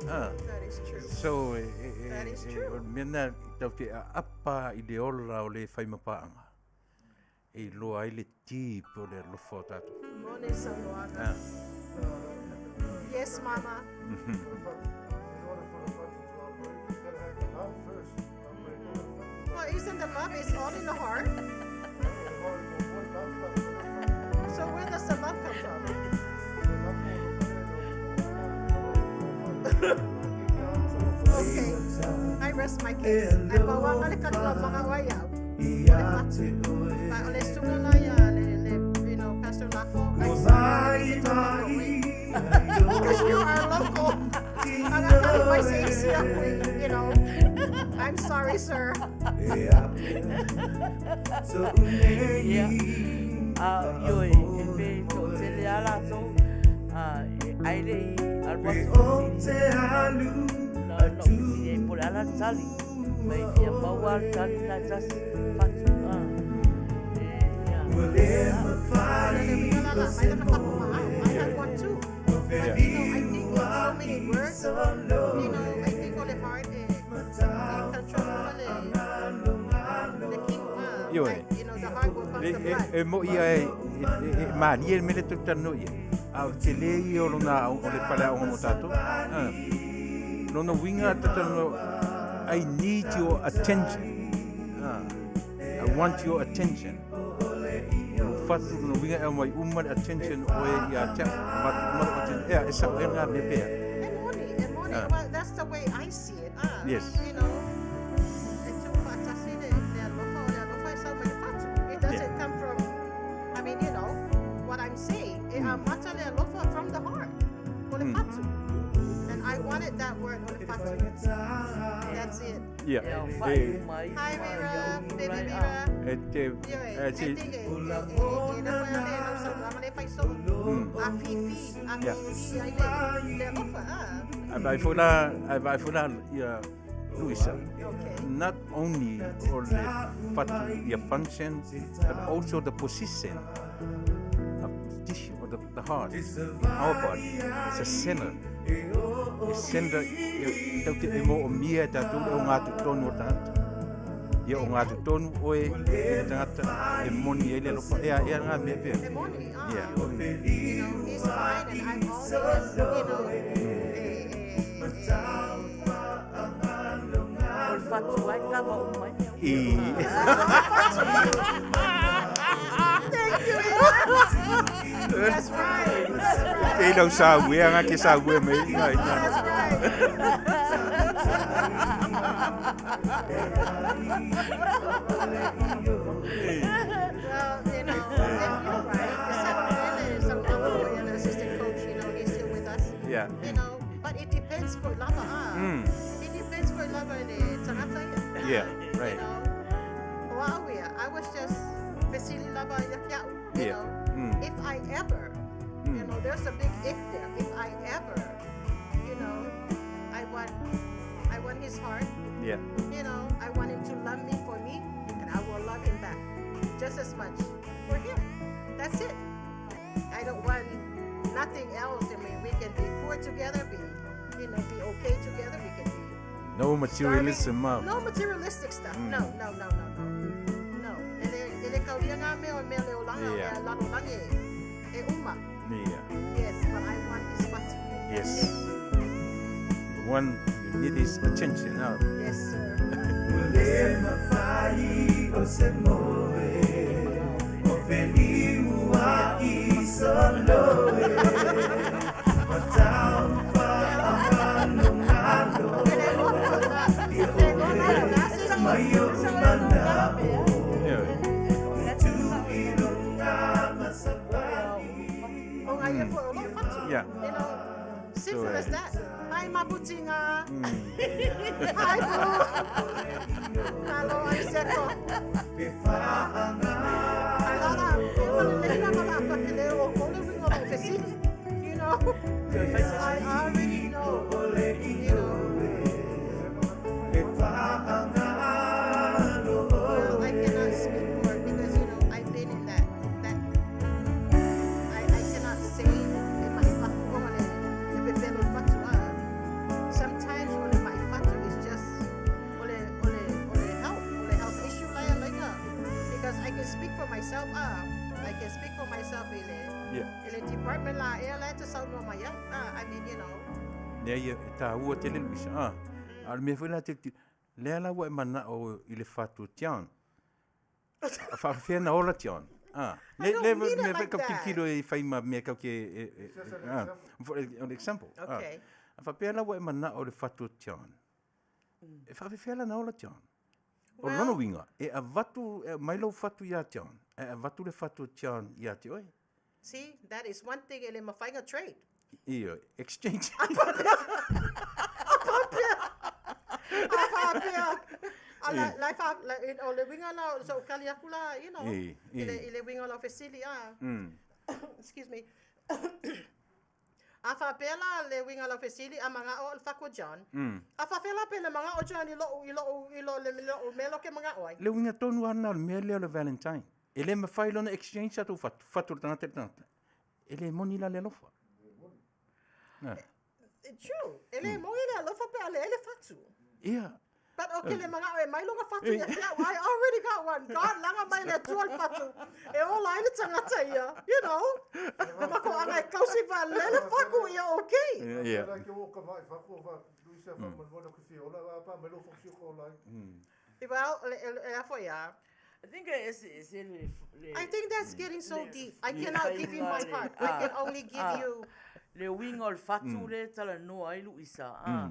Ah. That is true. So, e, e, e, That is e, true. o le mea nā, tau te a apa i le ola o le whaimapaanga. E loa ai le deep o le alofa o tātou. Mone saunoaga. Ah. Yes, mama. Well, isn't the love is all in the heart? So where does the love come from? Okay. I rest my case. Ai pa le kalua mga waya. O le fatu. Pa o le sunga la ia le, le, you know, Pastor Lafo. Because you are local. Ang akali mai sa isi ako, you know. I'm sorry, sir. Ia. A io e e pe to'atele a latou a e ai le'i alu atu na na fesili ai po o le a la le tali ma e fia maua a le tali na e tasi fatu a e ia. I have one too. But you know, I think in so many words, you know, I think o le heart e, e control le, le king, Ioe. like, you know, the heart will pump E, the e, blood. e mo ia e, e, e, e malie le mele tau tano ia. A o te le i o lona o le pale o mo tātou. Ah. Lona winga tatano, I need your attention. Ah. I want your attention. O fatu lona winga e mai uma le attention o e ia te ma ma attention. Ea, e sa o e ngā mea pea. E moni, e moni. Ah. Well, that's the way I see it. Ah, Yes. You know, e tū whaatasi le, le alofa o le alofa e sau mai le fatu. It doesn't come from, I mean, you know, what I'm saying. E amata le alofa from the heart. O le fatu. And I wanted that word, o le fatu. That's it. Ia. Ia o E, faaiu mai Hi, ma Mira. ia upu Baby lai a. Mira. e te, Ioe, e I te, think e, e, e, e le foe ale lau saunoaga le fai so'o. A fifi, a Yeah. fifi ai le, le alofa, ah. A vai foi lá, a vai foi lá, ia Luisa. Okay. Not only o le fatu ia function, but also the position of the tissue or the heart in our body. It's a center. E center, e tau te e mo o mia tātou e o ngā tonu o tangata. Ia o ngā tonu oe e le tangata e moni e le alofa. Ea, ea ngā mea pea. E moni, ah. Yeah. You know, he's mine and I'm all his, you know. E, e, e, O le fatu ai kava uma ai mea. I. Thank That's right. That's right. Te lau sa ue anga ke sa ue me inga inga. That's right. Well, you know, and you're right. Some really, assistant coach, you know, he's still with us. Yeah. You know, but it depends for lava. Ah. It depends for lava le tangata ia. Yeah, right. You know, wa we I was just fesili lava ia kiau, you Yeah. know. If I ever, you know, there's a big if there. If I ever, you know, I want I want his heart. Yeah. You know, I want him to love me for me, and I will love him back just as much for him. That's it. I don't want nothing else. I mean, we can be poor together, be you know, be okay together. We can be No materialism. ah. no materialistic stuff. No, no, no, no, no. No. Ele ele kauria ngā mea o mea leo langa o Yeah. mea lalo langi e uma. Yeah. Yes, but I want his fatu. Yes. The one you need his attention. ah. Yes, sir. Le mafai o se moe O feliua i soloe O taupa angalo ngalo I ole mai o manao Yeah. Tu ilunga masapali O ngā ia fo o lo fatu. Yeah. You know, simple So, as that. Hi, mabutinga. Hi, boo. Hello, ai seko. Ai lala, e wale leina mala whakele o kole winga o fesili. You know, I already know. You know. Well, I cannot speak for it because you know I've been in that that I, I cannot say in my fatu o le le pepelo fatu ah. Sometimes ole my fatu is just ole ole ole health ole health issue la like because I can speak for myself ah. I can speak for myself ile Yeah. ile department la e la te sau no mai ah. I mean you know Lea ia e tāua tele Luisa. Ah. A le mea foi la te lea la ua e manao i le fatu o Tian. A whaafea na ola Tian. Ah. I Le don't le mean it mea like foi kau that. kilkilo e whai ma mea kau ke e, e, e, ah. For an example. Ah. Okay. A whaapea la ua e manao le fatu o Tian. E whaafea la na ola Tian. O Well- lona winga, e avatu, e mai lau fatu ia Tian. E avatu le fatu o Tian ia te oe. See, that is one thing ele mafainga trade. Iyo, exchange. Afapea. Ala la fa la o le winga la so kali aku la, you know. Eh, I le eh. i le winga la fesili ah. Excuse me. Afapea la le winga la fesili a manga o le fako John. Afapea la pele manga o John i lo i lo i lo le lo melo ke manga oi. Le winga tonu ana o le mea lea o le Valentine. E le mawhai lona exchange atu fatu, fatu le tangata i le tangata. E le moni la le alofa. Na. True. Ele mo ile alofa pe ale ele fatu. Ia. But okay, le manga e mai longa fatu ia kia, I already got one. God langa mai le tual fatu. E ola ai le tangata ia, you know. Mako anga e kausi va lele faku ia okay. Ia. Ia. Well, le, le, le afo ia. I think it's it's le le I think that's getting so deep. I cannot give you my heart. I can only give Ah. you le winga o le fatu le tala noa ai Luisa. Ah.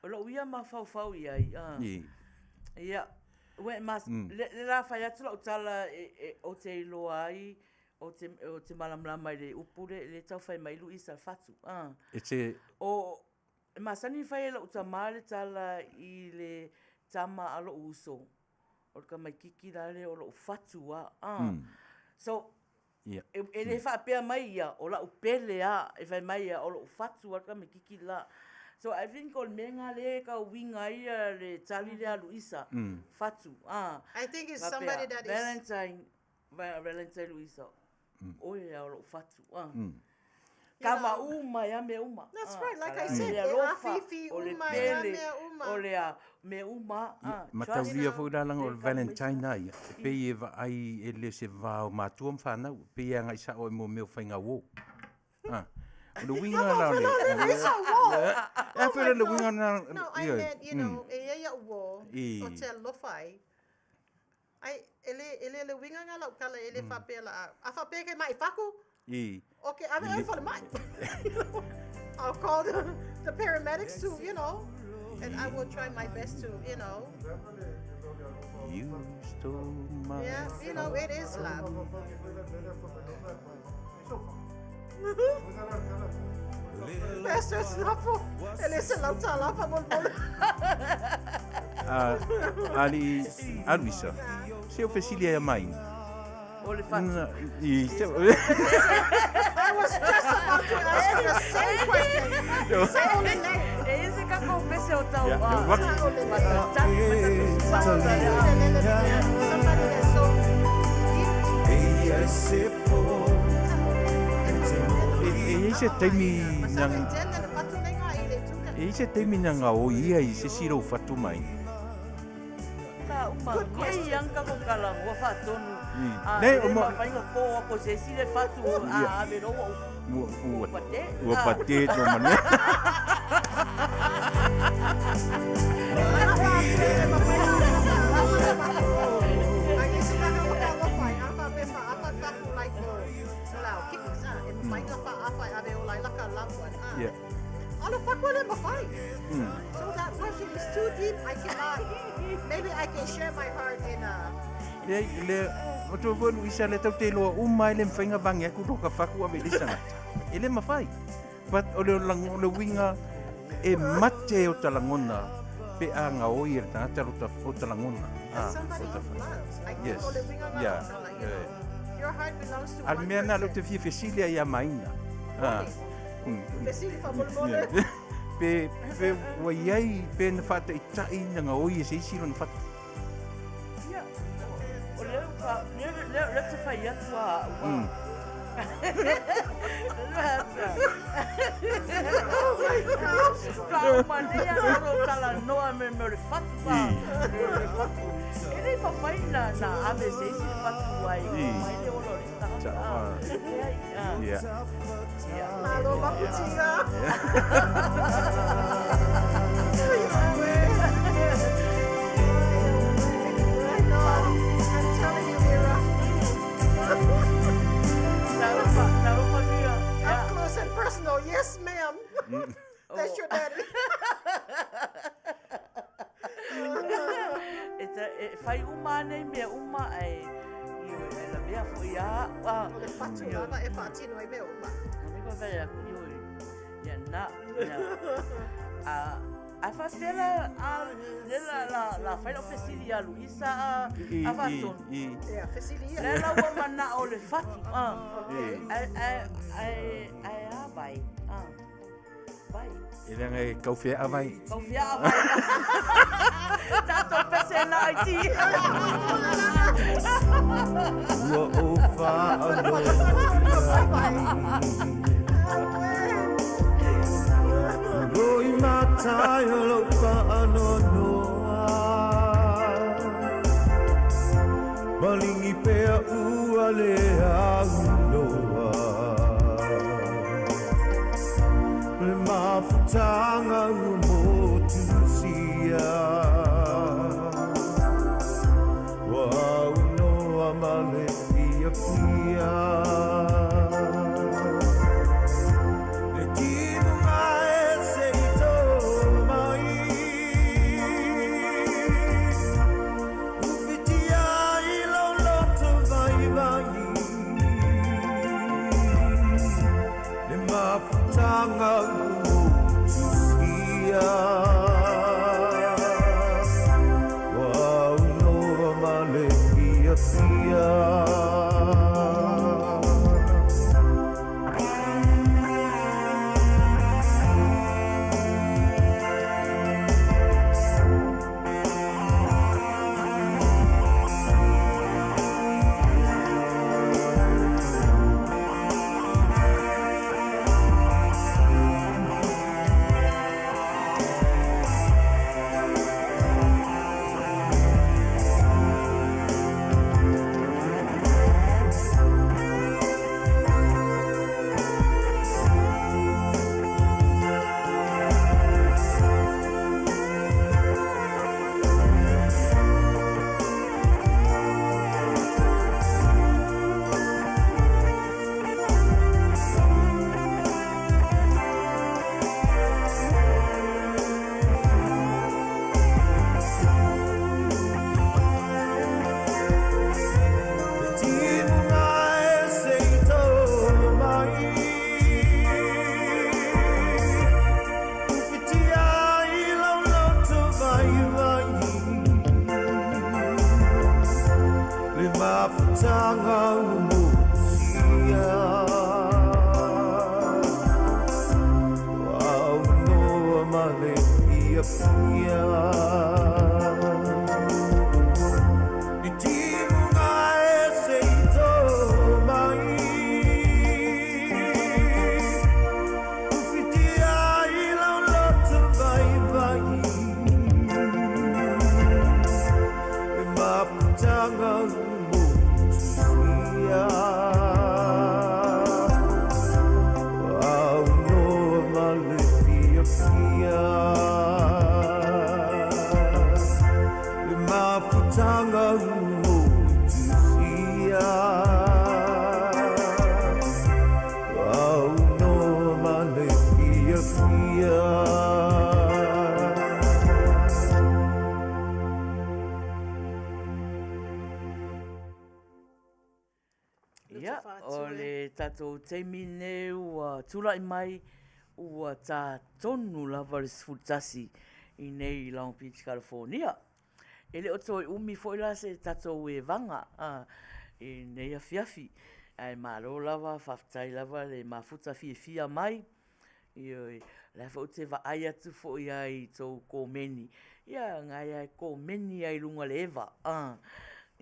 O lou ia mafaufau i ai. Ah. Ia. Ia, ue mas, le, le la whai atu lau tala e, e, o te iloa ai, o te, o te malamalama i le upu le, le tau whai mai Luisa fatu. Ah. E te, O, e masani whai e lau tama le tala i le tama a lou uso. O le kamaikiki la le o lou fatu a. Ah. So, ia. e, e le whaapea mai ia, o lau pele a, e whai mai ia, o lou fatu a le kamaikiki la. So I think o le mea ngā le ka winga ia le tali le a Luisa, fatu. Ah. I think it's Whapea, somebody that is Valentine, Va- Valentine Luisa. Oe ia o lou fatu. Ah. Kava uma ia me uma. That's Ah, right, like I le said, e alofa, afifi o le uma ia pele, mea uma. O le a me uma. Ah, trust. Matauria foi la langa o le Le Valentine na ia. E pei e va ai e le se vao matua mwhanau. Pei e anga isa o e mo meo whainga wō. Ah. O le winga la o le. It's a wall. E a whaira le winga na. No, I ia. meant, you know, e ia ia uo, I. o te alofai. Ai, e le, e le le uiga lena lau tala, e le faapea la, a faapea ke mai fatu, I. Okay, ave oe i le falemai. I'll call the paramedics to, you know, and I will try my best to, you know. You stole my Yeah, you know, it is love. Pastor, it's not for, e le se lau tala faamolemole. A, ali, a Luisa, se o fesili ai a Maina. O le fatu. Na, i, se, I was just about to ask you the same question. Sa o le lei. E ese ka kou pese o tau Ya, a. ya, Somebody that's so e, e i se taimi na, e i se taimi na ngā o ia i se siro fatu mai. Ka uma, nei ang ka ko kala ua whaatonu. A, Nei, le o mo- mawhainga kō ako se si le fatu o a Ia. ave roa o Ua, ua, pate. ua pate no mane. Yeah. So that question is too deep. I cannot. Maybe I can share my heart in a. Le, le, o tō fo Luisa le tau te loa uma e le mwhainga vangi aku tō ka whaku ave le sanga. E le mawhai. But o le, lang, o le winga e mate o ta langona pe a ngā oi e le tangata o ta, o ta langona. Ah, Somebody o ta you love. I think Yes. o le winga nga Yeah. tala, you Eh. know. Your heart belongs to Al one mea nā leo person. te fia fesilia ia maina. Ah. Fesili faamolemole. Yeah. Pe, pe ua iai pe na whaataitai na ngā oi e se isi lo na whatu. Ia, o leo ka, leo, leo, leo te whai atu a ua. Oh my gosh. Ka uma nei a roro tala noa me me o le fatu a. Me o le fatu. E nei whawhai na, na ave se isi le fatu ai. Mai le olo o le tangata. Cha- Ah. Leai, ah. Yeah. Ia. Malo maputinga. I know. I'm telling you, Mira. Talofa, talofa mia. Up close and personal. Yes, ma'am. That's your daddy. E ta, e whai uma nei mea uma ai. I o e la mea fo ia. Ah. O le fatu lava e faatino ai mea uma. O le kwa aku i oi. Ia na, na. A, a whawhela a le la la la whai o fesili a Luisa a I, a i, whatonu. i. Yeah, fesili ia. Le la ua mana o le fatu. Ah. Okay. Ai ai ai ai a vai. Ah. Vai. E le ngai kau whea a vai. Kau whia a vai. Tātou pese na ai ti. Ua o whaaloa Roi matai o lau whaanoanoa Malingi pea ua le au noa Le mafutanga ua motusia Ua au noa ma le fia fia Le tino mai se i tō mai Ufitia i lau loto vai vai Le mafutanga ua motusia Ua au noa ma le fia fia Thank le tatou taimi lenei ua tulai mai ua ta tonu lava le 11 i nei i Long Beach, California. E le o toe umi foi la se tatou evaga i lenei afiafi, ae malo lava, faafetai lava le mafuta fiafia mai. Ioe, o la foi ou te vaai atu foi lava i tou komeni, ia na e komeni lava i luga o le eva,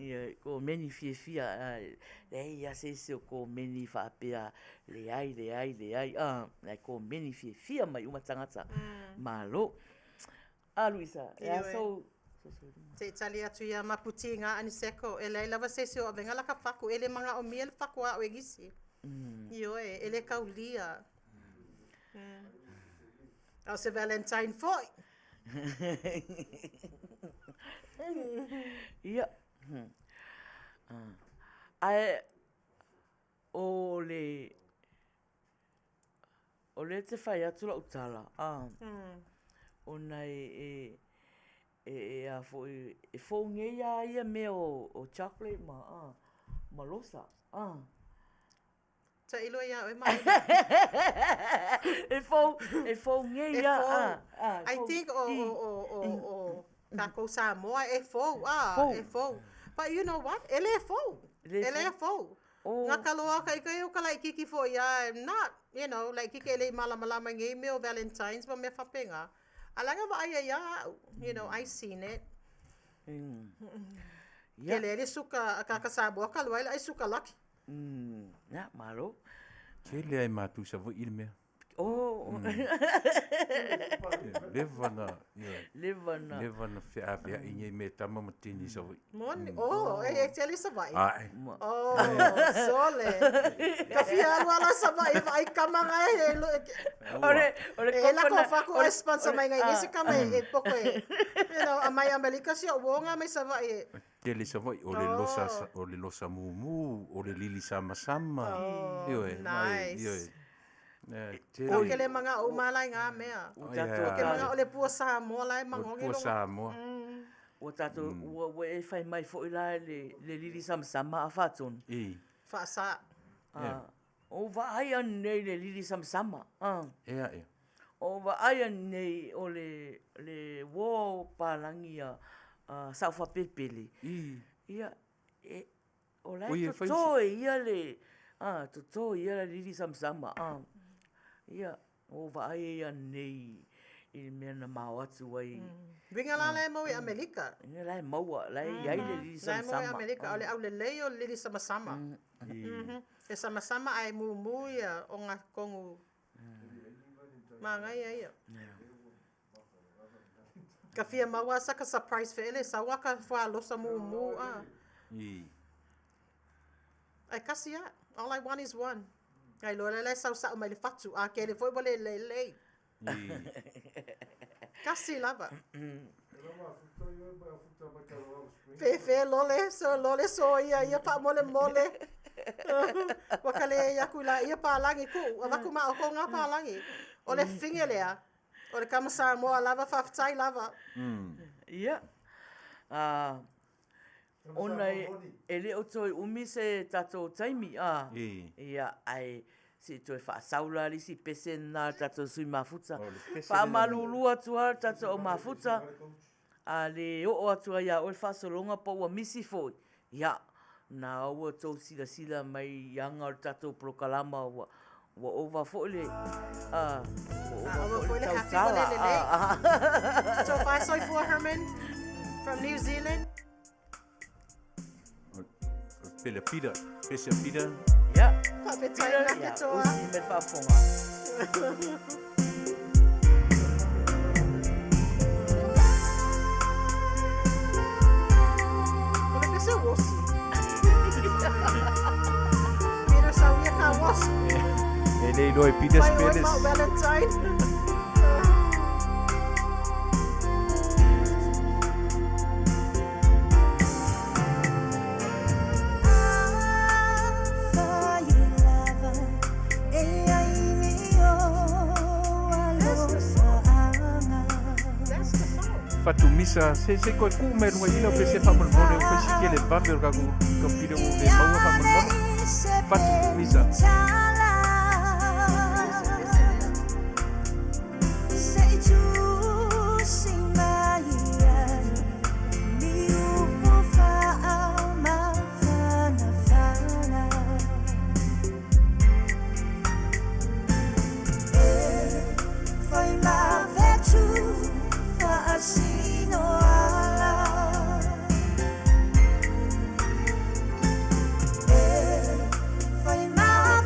ioe, komeni fiafia, e leai lava se isi o komeni faapea leai, leai, leai, la e komeni fiafia mai uma tagata. Malo. A Luisa, e a sou Se i tali atu ia Maputi nga Aniseko, e leai lava se isi o avega la ka faku, e le magaomia le faku a o e gisi. Ioe, e le kaulia. A o se Valentine foi. Ia. Ae o le O lea te whai atu lau tala, a, ona e, e, e a foi, e fou nei a ia mea o chocolate ma, a, ma losa, a. Tailo ia oe mai. E fou, e fou nei a, a, a. I think o, o, o, o, o, takou Samoa e fou, a, e fou. But you know what? E le fou. E le fou. Oh. Nga ka loa ka ika o ka laʻikiki foi a not, you know, laʻikiki e le i malamalama i nei mea o Valentine's ma mea faapena. A laga vaai ai ia au, you know, I seen it. Yeah. Tele ai le suka, a ka Samoa ka loa ai le ai suka laki. Ya, malo. Tele ai matou Savaii le mea. Oh. Leva na, ia. Leva na. Leva na feaveai nei mea tama ma teine i Savaii. Moni, oh, e tele i Savaii? Ae. Oh, sole. Ka fia alu ala Savaii e vaai kama nga e Ore, ore E lako faku ai sponsor mai ngai isi kama e poko e. You know, a mai Amelika si o wonga mai Savaii e. Tele Savaii, o le losa, o le losa mumu, o le lili samasama. Oh, Ioe, nice. Ioe. Ou ke le manaʻo uma ala i ngā mea. Ua tatou Ou ke manaʻo le pua Samoa la e magogi Pua Samoa. Ua tatou, ua e fai mai foi la le lili samasama a Faatonu. I. Faasa. O vaai anei le lili samasama. Ea ea. O vaai anei o le le uo palagi a Saʻofapelepele. I. Ia, e, O la e toto e ia le, a, toto e ia le lili samasama, a. Ia, o vaai ai anei i le mea na mao atu ai. Uiga la la e maua i Amerika. Uiga la e maua, la e i ai le lili samasama. La e maua i Amerika, o le aulelei o le lili samasama. E samasama ae mumu ia ogatotonu manaia ia. Ka fia maua sa ka surprise feele sau a ka fuaalosa mumu a. Ae kasi a, all I want is one. Ka iloa lea la e sau sao mai le fatu, a kele foi ua le lelei. Kasi lava. Fefe lole, so lole so ia ia faamolemole. Ua ka leai aku la ia palagi kuu, avaku ma o ko ngā palagi. O le finge lea, O le kama Samoa lava, faafetai lava. Ia. Ona e le o toe umi se tatou taimi, a. Ia, ae se i toe faasau la le isi pese lena a le tatou sui mafuta. Faamalulu atu lava le tatou au mafuta, a le oo atu ai ia oe le faasologa po ua misi foi, Ia, na ua tou silasila mai i aga o le tatou polokalama ua ua ova foi le a ua ova foi le tautala. Tofa soifua Herman from New Zealand. Pele Peter, Pese Peter. Ia. Faafetai na ke toa. Usi me faafofoga. O le pese osi. Peter Sauia ka osi. E le iloa e Peter Mai oi Speles. mau Valentine. Fatumisa, se se koe ku mai runga ila pe se faamolemole o fai siki le vave o le kaku computer ua le maua faamolemole. Fatu Pisa. Fai ma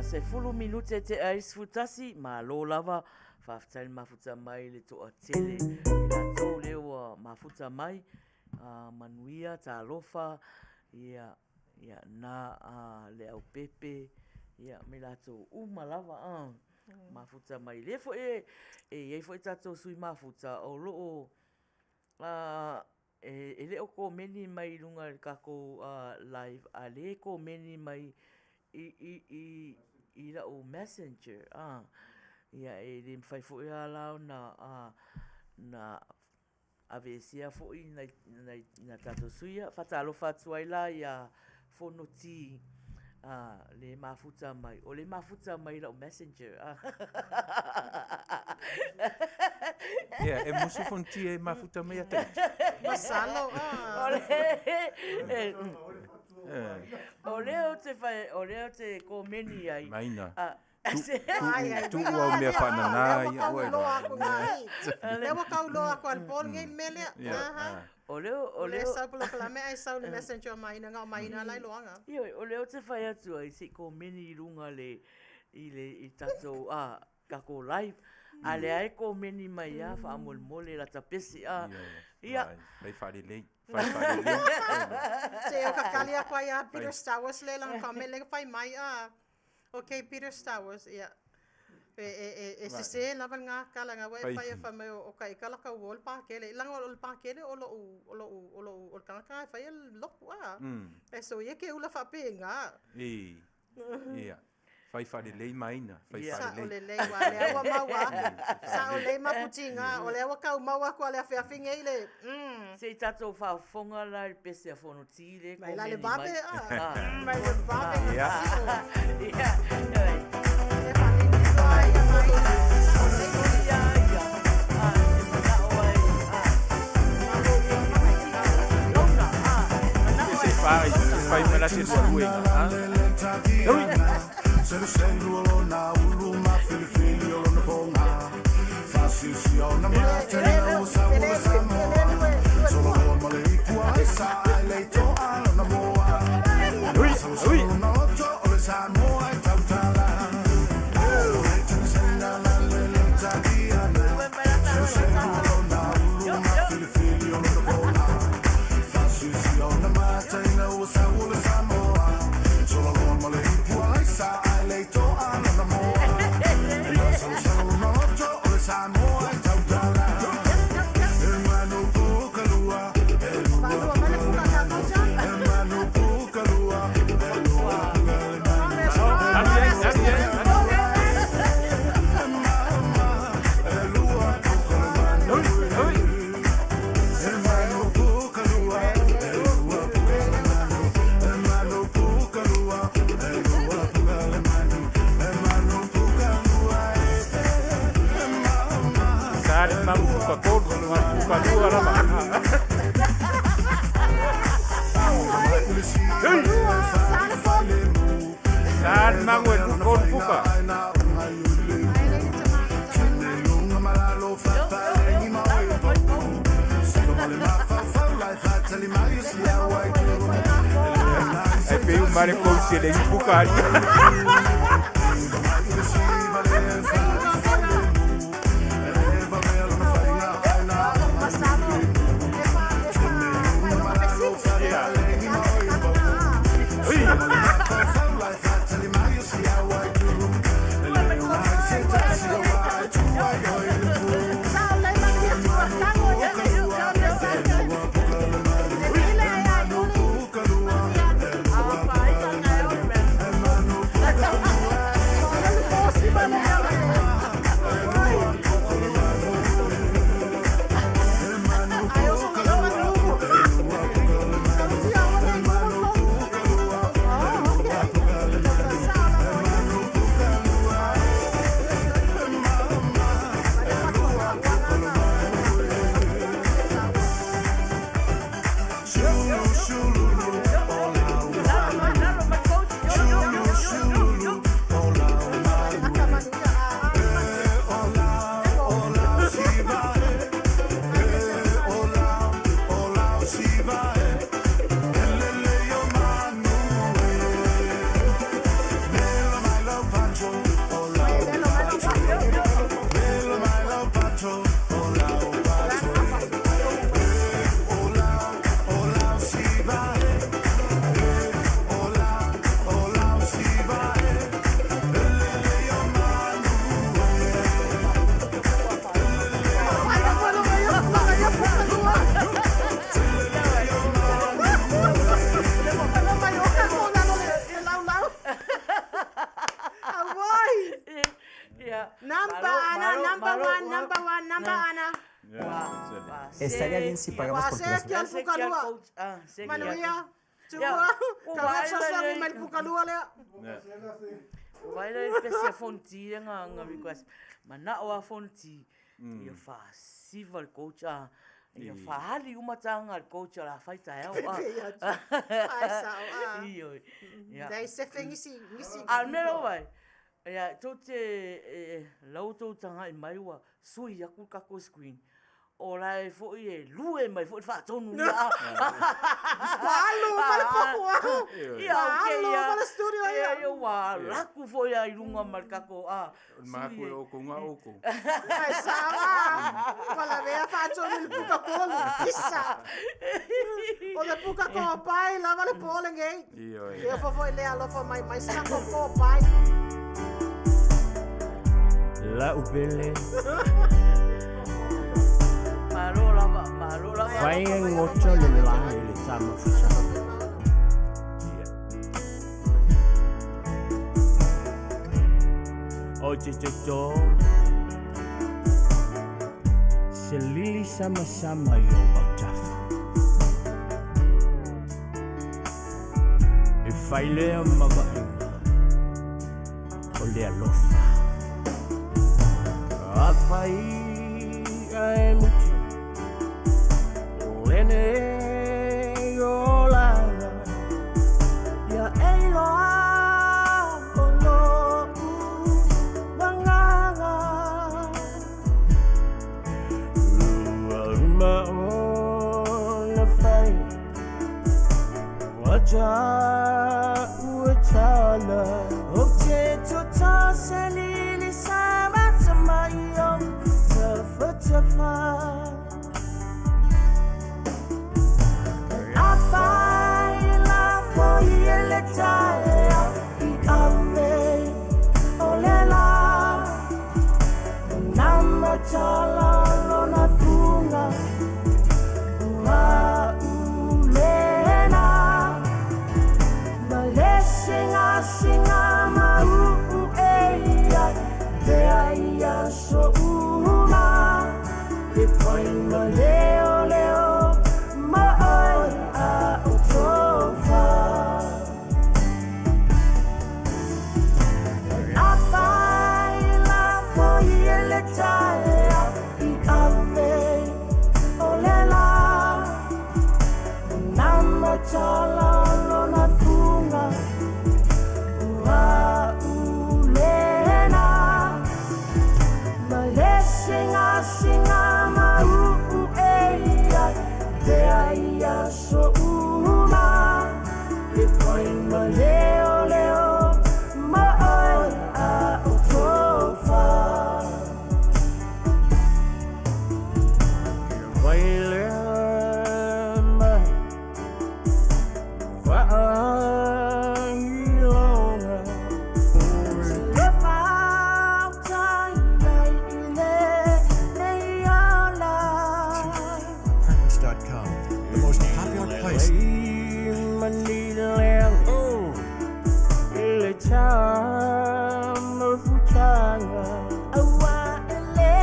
Ua 10 minute tea ai le 11, malo lava, faafetai le mafuta mai i le toatele i latou lea ua mafuta mai, manuia, talofa, ia, ia na Leaupepe, ia ma i latou uma lava a, mafuta mai. Lea foi e i ai foi tatou sui mafuta o lo o E le o komeni mai i luga i le tatou live a lea e komeni mai i la'u messenger a ia e le mafai foi a la ona na aveesea foi nai tatou sui ia. Faatalofa atu ai la ia Fonoti le mafuta mai, o le mafuta mai i la'u messenger a. Ia, e musu Fonoti e mafuta mai ia te oe. Masalo a. O lea ou te fai, o lea ou te komeni ai. Maina. Tuu au mea faanana ia oe. Lea ua tau iloa atu a le po lenei le mea lea. O lea, o lea. O lea e sau polokalame ae sau le messenger o Maina, na o Maina la e iloaga. Ioe, o lea ou te fai atu ai, se i komeni i luga le, i le, i tatou, a, tatou live. A lea e komeni mai lava faamolemole lata pese, a. Ia. Fai faalelei, fai faalelei. Se o kakali atu ai a Peter Stowers le lana comment lea na fai mai, a. Ok Peter Stowers, ia. E, e, e, e sese lava lena tala na ua e fai e fai mai o ka ika la kau o le pakele. Leaga o le pakele o lo'u, o lo'u, o lo'u, o le tagata e faia le lotu a. E so ia ke ula faapena. I, ia. Fai faalelei Maina, fai faalelei. Sao lelei aua lea ua maua atu. Sao lelei Maputiga, o lea ua tau maua atu a le afiafi nei le, mm. Se i tatou faafofoga la i le pese a Fonoti le Mai la le vave a. Mai le vave. Ia. Ia. E faalelei ai ia Maina. Ia, ia. E manao ai. Se fai, fai me la se suega, ha? Sa le mamu puka tolu, puka lua lava. Sa le mamu e tolu puka. E pei o mare kou se le puka ali. Number one, number one, number ana. Estaría bien si pagamos por Ua se clase. ki a le pukalua. Manuia. Tua. Ka fesoasoani mai le pukalua lea. Vai le pese a Fonti le nga nga request. Mana'o a Fonti ia fa'asiva le coach a ia fa'ali uma taga a le coach o le a fai taeao a. Pepe ia atu. Ai sa'o a. Ioe. Ia. Leai sefe nisi nisi. A o le mea lea ua vaai, ia tou te lau tou taga'i mai ua sui aku le tatou screen. O la e foi e lue mai foi le faatonu ia. Ua alu uma le poku au. Ia, Ua alu uma le studio ia. Ia, ua alu atu foi lava i luga ma le tatou a. O le maku e oukou ga oukou. Ai sao a. Ua lavea faatonu i le puka tolu. Pisa. O le puka kopai lava le po lenei. Ioe. Ia fofo i le alofa mai mai se tatou kopai. La'u pele. Malo lava, malo lava. Fai e goto le la i le tama fusa. O te te to. Se lili sama sama i o autafa. E fai lea ma vaaiga o le alofa. Afai ae muta o lenei olaga ia e iloa o lo'u agaga ua uma ona fai ua ta'u e tala o te toto se lili sama sama i o tafatafa. Afai lafo i e le taeao i ave o le la na matala lona fuga ua ulena ma le sigasiga ma uu e ia te ai aso uma e fai ma leoleo ma oe a o tofa. Afai lafo i e le taeao i ave o le la na matala lona fuga ua ulena ma le sigasiga ma uu e ia te ai aso uma e fai ma leoleo ma oe a o tofa. Vai lea mai vaailoga se le fautaia i lenei ola. Apartments.com, the most popular place. I le tama futaga Aua e le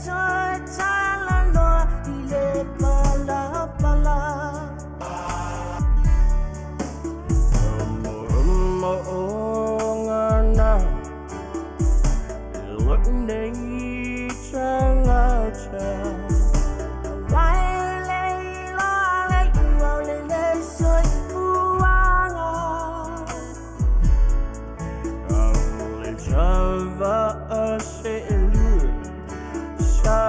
toe talanoa i le palapala. Mo'omo'oga na lo'u nei tagata. Aua e le iloa le i'a o le le soifuaga. Le tava'a se'elua sa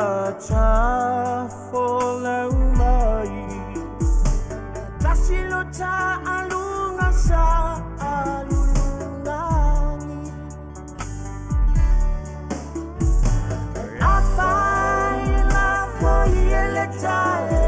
tafolau mai. Tasi lo ta'aluga sa alulugagi. Afai lafo i e le taeao